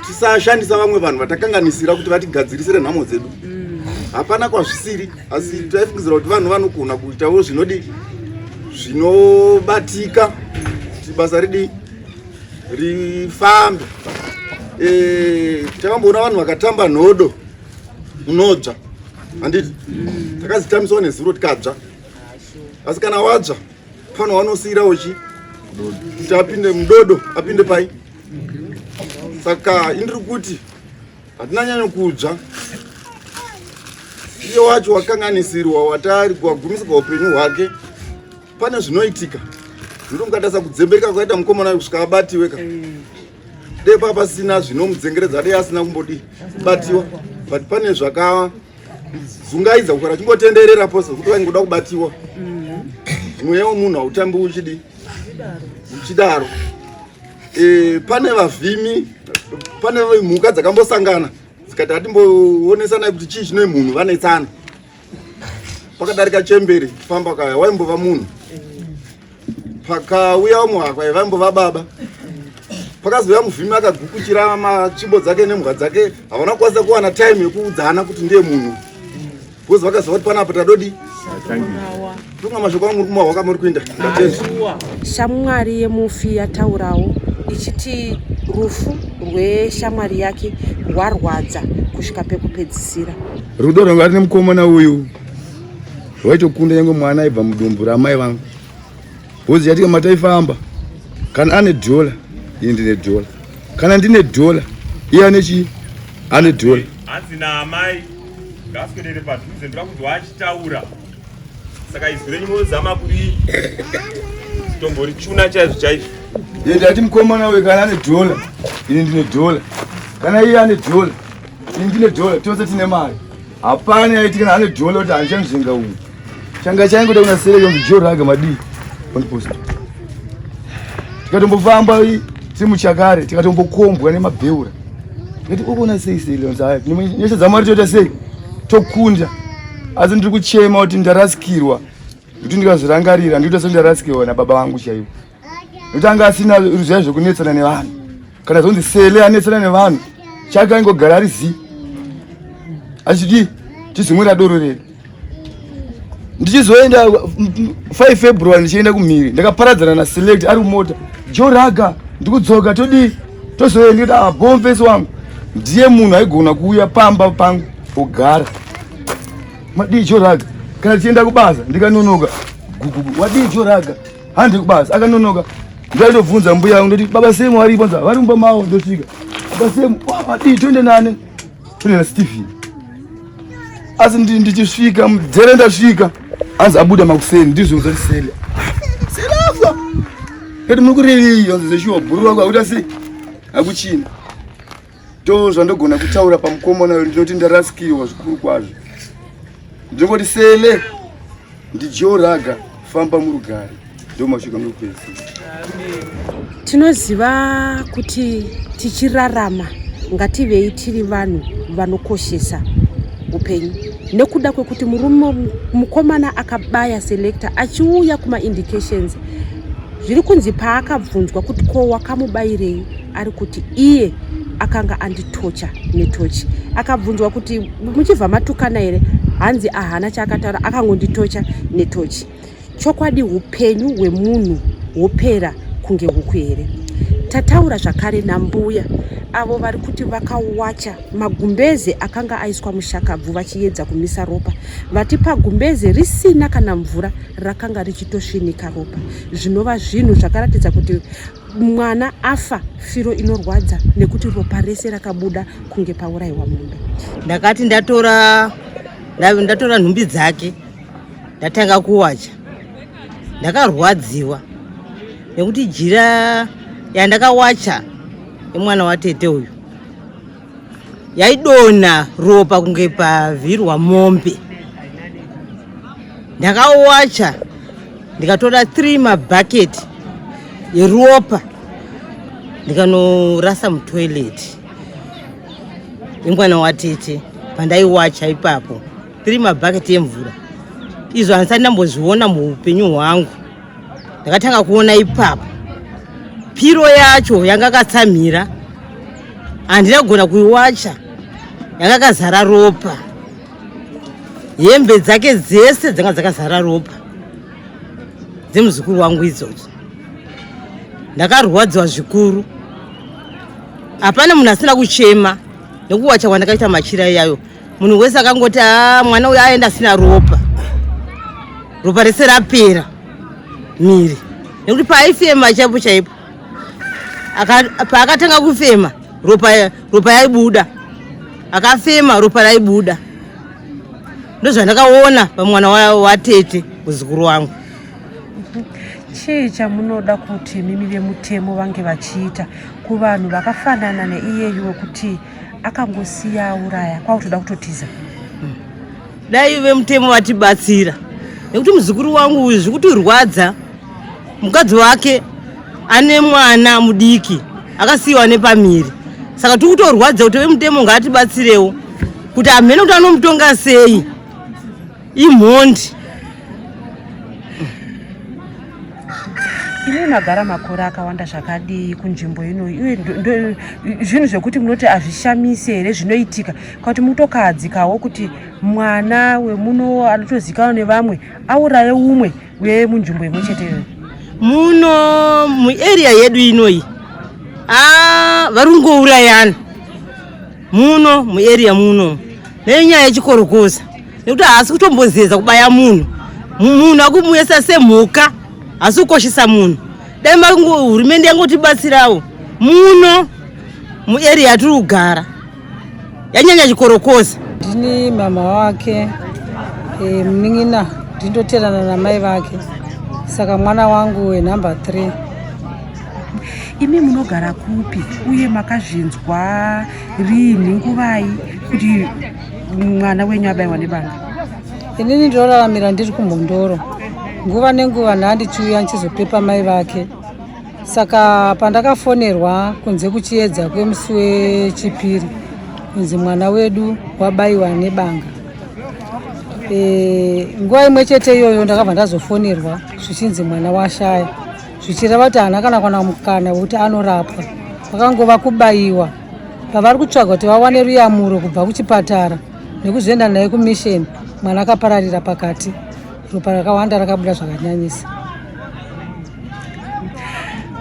[SPEAKER 13] tisashandisa vamwe vanhu vatakanganisira kuti vatigadzirisire nhamo dzedu. Hapana kwazvisiri, asi taifungidzira kuti vanhu vanogona kuitawo zvinodi zvinobatika kuti basa ridi rifambe. Takamboona vanhu vakatamba nhodo unodzva, handiti? Takazitambiswa nezuro tikadzva, asi kana wadzva pano wanosiyirawo chi kuti apinde mudodo, apinde pai. Saka indiri kuti hatina nyanyo kudzva. Iye wacho wakanganisirwa, watari wagumisirwa upenyu hwake, pane zvinoitika zvinoto mukatarisa kudzembereka kwakaita mukomana kusvika abatiwe ka, dei paa pasina zvinomudzengeredza, dei asina kumbodii kubatiwa, but pane zvakazungaidza kukora achingotenderera pose kuti vaingoda kubatiwa. Mweya wemunhu hautambi uchidi uchidaro. Pane vavhimi, pane mhuka dzakambosangana dzikati hatimboonesanai kuti chii chine munhu vanetsana. Pakadarika chemberi famba kaya waimbova munhu, pakauya umwe akwai vaimbova baba, pakazouya muvhimi akagukuchira matsvimbo dzake nembwa dzake, havana kukwanisa kuwana time yekuudzana kuti ndiye munhu, because vakaziva kuti panapa tadodi tonga. Mashoko angu muri kumahwa kamuri kuinda, ndatezvi.
[SPEAKER 1] Shamwari yemufi yataurawo ichiti rufu rweshamwari yake rwarwadza kusvika pekupedzisira.
[SPEAKER 14] Rudo rwanga rine mukomana uyu rwaitokunda nyange mwana aibva mudumbu ramai vangu, because yatika mataifamba, kana ane dhola ini ndine dhola, kana ndine dhola iye ane chii, ane dhola.
[SPEAKER 15] Hanzi naamai ngaaswedere padhuze, ndoda kunzwa achitaura. Saka izwi renyu munozama kuri tomborichuna chaizvo chaizvo.
[SPEAKER 14] Iye ndati mukomana uyu kana ane dhola ini ndine dhola, kana iye ane dhola ini ndine dhola, tose tine mari. Hapana yaiti kana ane dhola kuti handichanzvenga uyu. Changa chaingoda kuna sereka kuti joraga madii ondipost. Tikatombofamba tiri muchakare, tikatombokombwa nemabheura, tikati ukuona sei sei leonzi, haya nyasha dzamwari toita sei tokunda. Asi ndiri kuchema kuti ndarasikirwa, kuti ndikazvirangarira ndikuita sendarasikirwa nababa vangu chaivo, nekuti anga asina zviya zvekunetsana nevanhu. Kana zvonzi Sele anetsana nevanhu, chake aingogara ari zii. Achidii tizimwira doro redu. Ndichizoenda 5 February ndichienda kumhiri ndakaparadzana na Select ari kumota. Joraga ndikudzoka todii tozoenda ndikati ah bomfesi wangu ndiye munhu aigona kuuya pamba pangu ogara. Madii Joraga kana tichienda kubasa ndikanonoka gugugu wadii Joraga handi kubasa akanonoka ndaitobvunza mbuya yangu ndoti baba semu varipo nza vari mumba mavo ndosvika baba semu wadii toende nani toende naStephen asi ndichisvika mudhere ndasvika anzi abuda makuseni ndizvo zoti sele sele afa ndati muri kurevei anzi zveshuwa bhuru wako akuita sei akuchina ndo zvandogona kutaura pamukomana uyu ndinoti ndarasikirwa zvikuru kwazvo ndinongoti sele ndijoraga famba murugare ndo mashoko angu ekupedzisira
[SPEAKER 1] Tinoziva kuti tichirarama ngativei tiri vanhu vanokoshesa upenyu nekuda kwekuti murume mukomana akabaya selector achiuya kumaindications zviri kunzi paakabvunzwa kuti ko wakamubayirei ari kuti iye akanga anditocha netochi akabvunzwa kuti muchibva matukana here hanzi ahana chaakataura akangonditocha netochi Chokwadi hupenyu hwemunhu hwopera kunge huku here? Tataura zvakare nambuya avo vari kuti vakawacha magumbeze akanga aiswa mushakabvu vachiedza kumisa ropa. Vati pagumbeze risina kana mvura rakanga richitosvinika ropa, zvinova zvinhu zvakaratidza kuti mwana afa firo inorwadza nekuti ropa rese rakabuda kunge pauraiwa mombe.
[SPEAKER 16] Ndakati ndatora ndatora nhumbi dzake ndatanga kuwacha ndakarwadziwa nekuti jira yandakawacha yemwana watete uyu yaidonha ropa kunge pavhirwa mombe ndakawacha ndikatora 3 mabhaketi eropa ndikanorasa mutoilet yemwana watete pandaiwacha ipapo 3 mabhaketi emvura izvo handisati ndambozviona muupenyu hwangu ndakatanga kuona ipapo piro yacho yanga katsamhira handina kugona kuiwacha yanga kazara ropa hembe dzake dzese dzanga dzakazara ropa dzemuzukuru wangu idzodzo ndakarwadziwa zvikuru hapana munhu asina kuchema nekuwacha kwandakaita machira iyayo munhu wese akangoti a ah, mwana uyo aenda asina ropa ropa rese rapera miri nekuti paaifema chaipo chaipo paakatanga kufema ropa ropa yaibuda akafema ropa raibuda ndozvandakaona pamwana watete muzukuru wangu
[SPEAKER 1] Chii chamunoda kuti mimi vemutemo vange vachiita kuvanhu vakafanana neiyeyu wekuti akangosiya auraya kwakutoda kutotiza?
[SPEAKER 16] Dai vemutemo vatibatsira nekuti muzukuru wangu uyu zvikutirwadza. Mukadzi wake ane mwana mudiki akasiyiwa nepamiri, saka tiri kutorwadza kuti vemutemo ngaatibatsirewo kuti hamhene kuti anomutonga sei. Imhondi.
[SPEAKER 1] Imi magara makore akawanda zvakadii kunzvimbo ino uye zvinhu zvekuti munoti hazvishamisi here zvinoitika kuti mutokahadzikawo kuti mwana wemuno anotozikanwa nevamwe auraye umwe wemunzvimbo imwe chete iyoyo?
[SPEAKER 16] Muno muarea yedu inoyi ah, vari kungourayana muno muarea muno nenyaya yechikorokoza nekuti haasi kutombozeza kubaya munhu munhu akumuyesa semhuka haasi kukoshesa munhu dai hurumende yangotibatsirawo muno muarea yatiri kugara yanyanya chikorokoza
[SPEAKER 7] ndini mama wake e, munin'ina ndindoterana namai vake saka mwana wangu wenumber 3
[SPEAKER 1] Imi munogara kupi uye makazvinzwa riini nguvai kuti mwana wenyu abaiwa nebanga?
[SPEAKER 7] Inini ndinoraramira ndiri kuMhondoro. Nguva nenguva ndandichiuya ndichizopepa mai vake. Saka pandakafonerwa kunze kuchiedza kwemusi wechipiri kunzi mwana wedu wabaiwa nebanga. E, nguva imwe chete iyoyo ndakabva ndazofonerwa zvichinzi mwana washaya. zvichireva kuti haana kana kuwana mukana wekuti anorapwa kwakangova kubayiwa pavari kutsvaga kuti vawane ruyamuro kubva kuchipatara Nekuzoenda naye kumisheni mwana akapararira pakati, ropa rakawanda rakabuda zvakanyanyisa.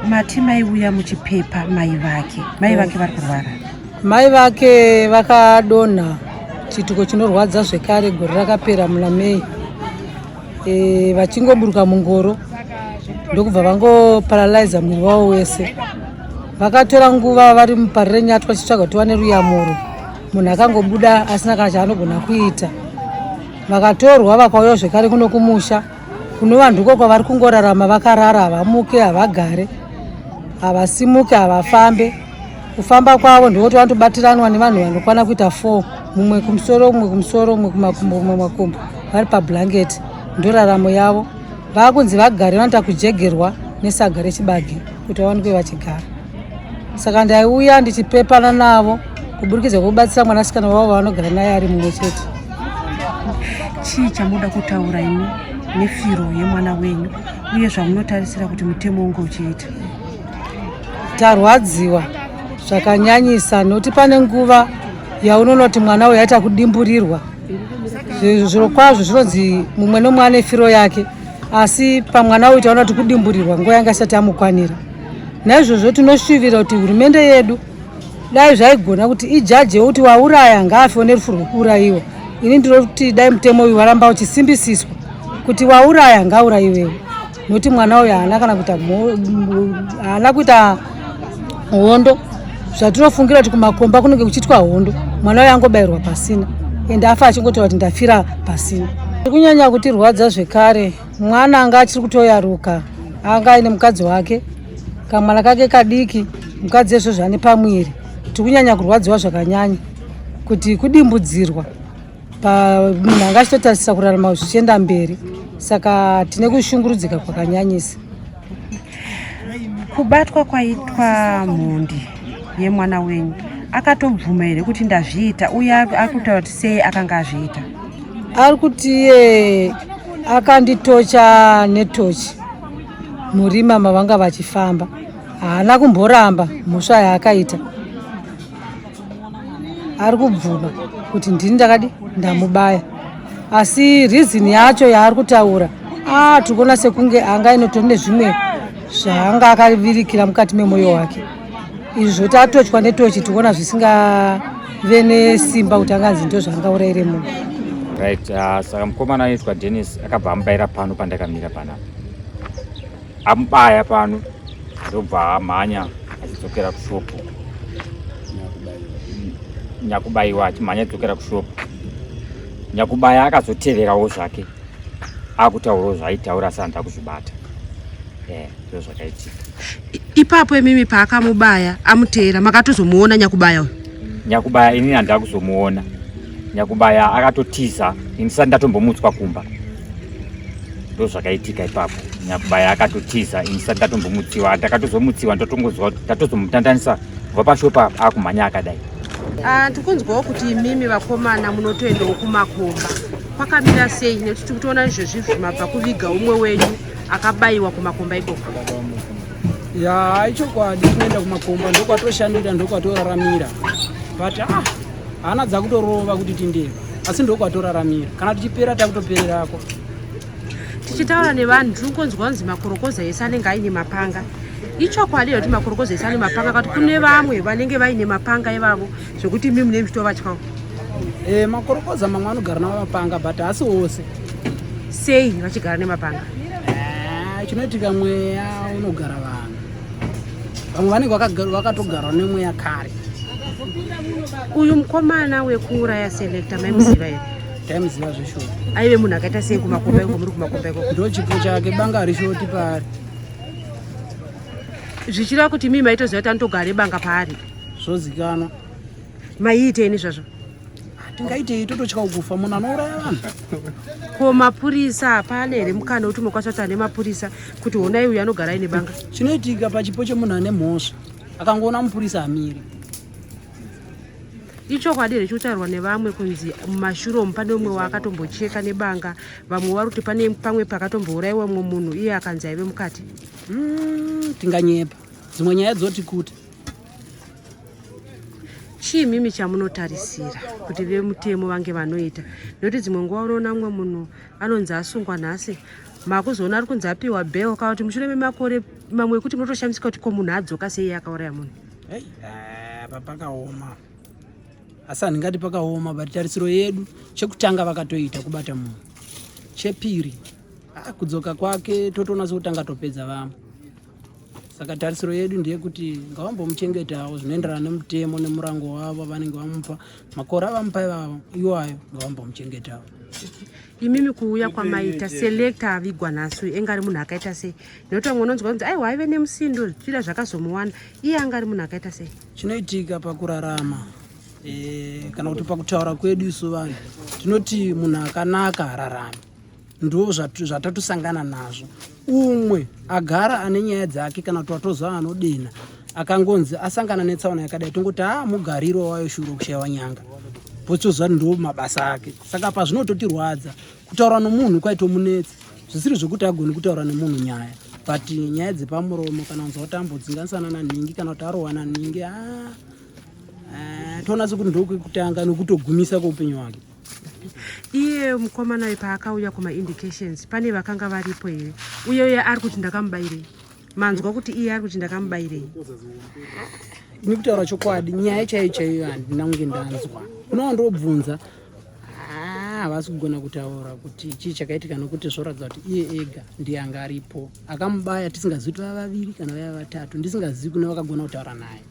[SPEAKER 1] Mati maiuya muchipepa mai vake, mai vake vari kurwara?
[SPEAKER 7] Mai vake vakadonha chiitiko chinorwadza zvekare gore rakapera muna May. E, vachingoburuka mungoro ndokubva vangoparalyza muviri wavo wese. Vakatora nguva vari muparire nyatwa chitsvaga kuti wane ruyamuro. Munhu akangobuda asina kana chaanogona kuita. Vakatorwa vakauya zvekare kuno kumusha kunova ndiko kwavari kungorarama vakarara, havamuke, havagare, havasimuke, havafambe. Kufamba kwavo ndikuti vanotobatiranwa nevanhu vanokwana kuita 4, mumwe kumusoro, mumwe kumusoro, mumwe kumakumbo, mumwe makumbo, vari pablanketi. Ndoraramo yavo. Vakunzi vagare vanoita kujegerwa nesaga rechibage kuti vawanikwe vachigara. Saka ndaiuya ndichipepana navo kuburikidza kwekubatsira mwanasikana wavo vavanogara naye ari mumwe chete.
[SPEAKER 1] Chii chamunoda kutaura imi nefiro yemwana wenyu uye zvamunotarisira kuti mutemo unge uchiita?
[SPEAKER 7] Tarwadziwa zvakanyanyisa nokuti pane nguva yaunoona kuti mwana uyu aita kudimburirwa. Zviro kwazvo zvinonzi mumwe nomwe ane firo yake, asi pamwana uyu taona kuti kudimburirwa nguva yanga isati yamukwanira. Naizvozvo tinoshuvira kuti hurumende yedu dai zvaigona kuti ijajewo kuti wauraya ngaafewo nerufu rwekuurayiwa. Ini ndinoti dai mutemo uyu waramba uchisimbisiswa kuti wauraya ngaaurayiwewo, nokuti mwana uyu haana kana kuita haana kuita hondo. Zvatinofungira kuti kumakomba kunenge kuchiitwa hondo, mwana uyu angobayirwa pasina ende afa achingotaura kuti ndafira pasina. Kunyanya kutirwadza zvekare, mwana anga achiri kutoyaruka, anga aine mukadzi wake, kamwana kake kadiki, mukadzi ezvo zvane pamwiri. Tikunyanya kurwadziwa zvakanyanya kuti kudimbudzirwa munhu anga achitotarisira kurarama zvichienda mberi, saka tine kushungurudzika kwakanyanyisa.
[SPEAKER 1] Kubatwa kwaitwa mhondi yemwana wenyu, akatobvuma here kuti ndazviita, uye ari kutaura kuti sei akanga azviita?
[SPEAKER 7] Ari kuti iye akanditocha netochi murima mavanga vachifamba, haana kumboramba mhosva yaakaita. Ari kubvuma kuti ndini ndakadi ndamubaya, asi reason yacho yaari kutaura tiri kuona sekunge anga inotori nezvimwe zvaanga akavirikira mukati memwoyo wake. Izvi zvoti atochwa netochi tikuona zvisingave nesimba kuti anganzi ndo zvaangaurayire munhu.
[SPEAKER 2] Right, saka mukomana anoitwa Dennis akabva amubayira pano pandakamira panapa, amubaya pano ndobva amhanya achidzokera kushopu, nyakubayiwa achimhanya achidzokera kushopu. Nyakubaya akazoteverawo zvake akutaurawo zvaaitaura asi handina kuzvibata. Ndizvo zvakaitika
[SPEAKER 1] ipapo. Imimi paakamubaya amuteera, makatozomuona nyakubaya uyu?
[SPEAKER 2] Nyakubaya inini handina kuzomuona. Nyakubaya akatotiza ini sati ndatombomutswa kumba. Ndo zvakaitika ipapo. Nyakubaya akatotiza ini sati ndatombomutsiwa. Ndakatozomutsiwa ndotongonzwa ndatozomutandanisa kubva pashopa akumhanya akadai.
[SPEAKER 1] Tikunzwawo kuti imimi vakomana munotoendawo kumakomba, kwakamira sei? Nekuti tiri kutoona izvozvi mabva kuviga umwe wenyu akabayiwa kumakomba ikoko.
[SPEAKER 12] Ya, ichokwadi, tinoenda kumakomba, ndokwatoshandira, ndokwatoraramira, but hana dzakutorova kuti tindeva, asi ndokwatoraramira. Kana tichipera takutopererako.
[SPEAKER 1] Tichitaura nevanhu tiri kunzwa kunzi makorokoza ese anenge aine mapanga. Ichokwadi here kuti makorokoza ese ane mapanga, kati kune vamwe vanenge vaine mapanga ivavo zvekuti imi mune muchitovatyawo?
[SPEAKER 12] Makorokoza mamwe anogara navo mapanga, but haasi ose.
[SPEAKER 1] Sei vachigara nemapanga?
[SPEAKER 12] Chinoitika mweya unogara vanhu, vamwe vanenge vakatogarwa nemweya kare.
[SPEAKER 1] Uyu mukomana wekuuraya Selector maimuziva here?
[SPEAKER 12] Taimuziva zveshuwa.
[SPEAKER 1] Aive munhu akaita sei kumakomba iko? Muri kumakomba ikoko?
[SPEAKER 12] Ndo chipo chake, banga harishoti paari.
[SPEAKER 1] Zvichireva kuti mii maitoziva kuti anotogara nebanga paari?
[SPEAKER 12] Zvozikanwa.
[SPEAKER 1] Maiitei nezvazvo?
[SPEAKER 12] Tingaitei, tototya kufa, munhu anouraya vanhu.
[SPEAKER 1] Ko mapurisa hapana here mukana wekuti unokwanisa kuti ane mapurisa kuti honai uyu anogara aine banga?
[SPEAKER 12] Chinoitika pachipo chemunhu ane mhosva, akangoona mupurisa amiri.
[SPEAKER 1] Ichokwadi here chikutaurwa nevamwe kunzi mumashure umu pane umwe waakatombocheka nebanga, vamwe vari kuti pane pamwe pakatombourayiwa mumwe munhu iye akanzi aive mukati?
[SPEAKER 12] Tinganyepa, dzimwe nyaya dzotikuta.
[SPEAKER 1] Chii mimi chamunotarisira kuti vemutemo vange vanoita? Nekuti dzimwe nguva unoona mumwe munhu anonzi asungwa nhasi, makuzoona ari kunzi apiwa bail kana kuti mushure memakore mamwe ekuti munotoshamisika kuti ko munhu adzoka sei iye akauraya munhu.
[SPEAKER 17] Apa pakaoma, asi handingati pakaoma, but tarisiro yedu chekutanga vakatoita kubata munhu, chepiri kudzoka kwake totoona sekutanga topedza vamwe. Saka tarisiro yedu ndeyekuti ngavambomuchengetawo zvinoenderana nemutemo nemurango wavo vanenge vamupa, makore avamupa ivavo iwayo, ngavambomuchengetawo.
[SPEAKER 1] Imimi kuuya kwamaita selector avigwa nhasi uyu, enga ari munhu akaita sei? Nekuti vamwe unonzwa kunzi aiwa aive nemusindo, zvichida zvakazomuwana. Iye anga ari munhu akaita sei?
[SPEAKER 17] Chinoitika pakurarama kana kuti pakutaura kwedu isu vanhu tinoti munhu akanaka hararami, ndo zvatatosangana nazvo. Umwe agara ane nyaya dzake kana kuti watozva anodena akangonzi asangana netsaona yakadai, tongoti haa mugariro wayo shuro kushaiwa nyanga, potoziva ndo mabasa ake. Saka pazvinototirwadza kutaura nomunhu kwaitomunetsa, zvisiri zvokuti agoni kutaura nemunhu nyaya, but nyaya dzepamuromo kana kunzwa kuti ambodzinganisana nanhingi kana kuti arohwa nanhingi, haa toona sekuti ndokwekutanga nokutogumisa kweupenyu hwake.
[SPEAKER 1] Iye mukomana uyu paakauya kumaindications pane vakanga varipo here? Uye uye ari kuti ndakamubayirei? Manzwa kuti iye ari kuti ndakamubayirei?
[SPEAKER 17] Ini kutaura chokwadi, nyaya chaiyo chaiyo handina kunge ndanzwa. Unowa ndobvunza, havasi kugona kutaura kuti chii chakaitika, nokuti zvoratidza kuti iye ega ndiye anga aripo akamubaya, tisingazivi kuti vava vaviri kana vaiva vatatu, ndisingazivi kune vakagona kutaura naye.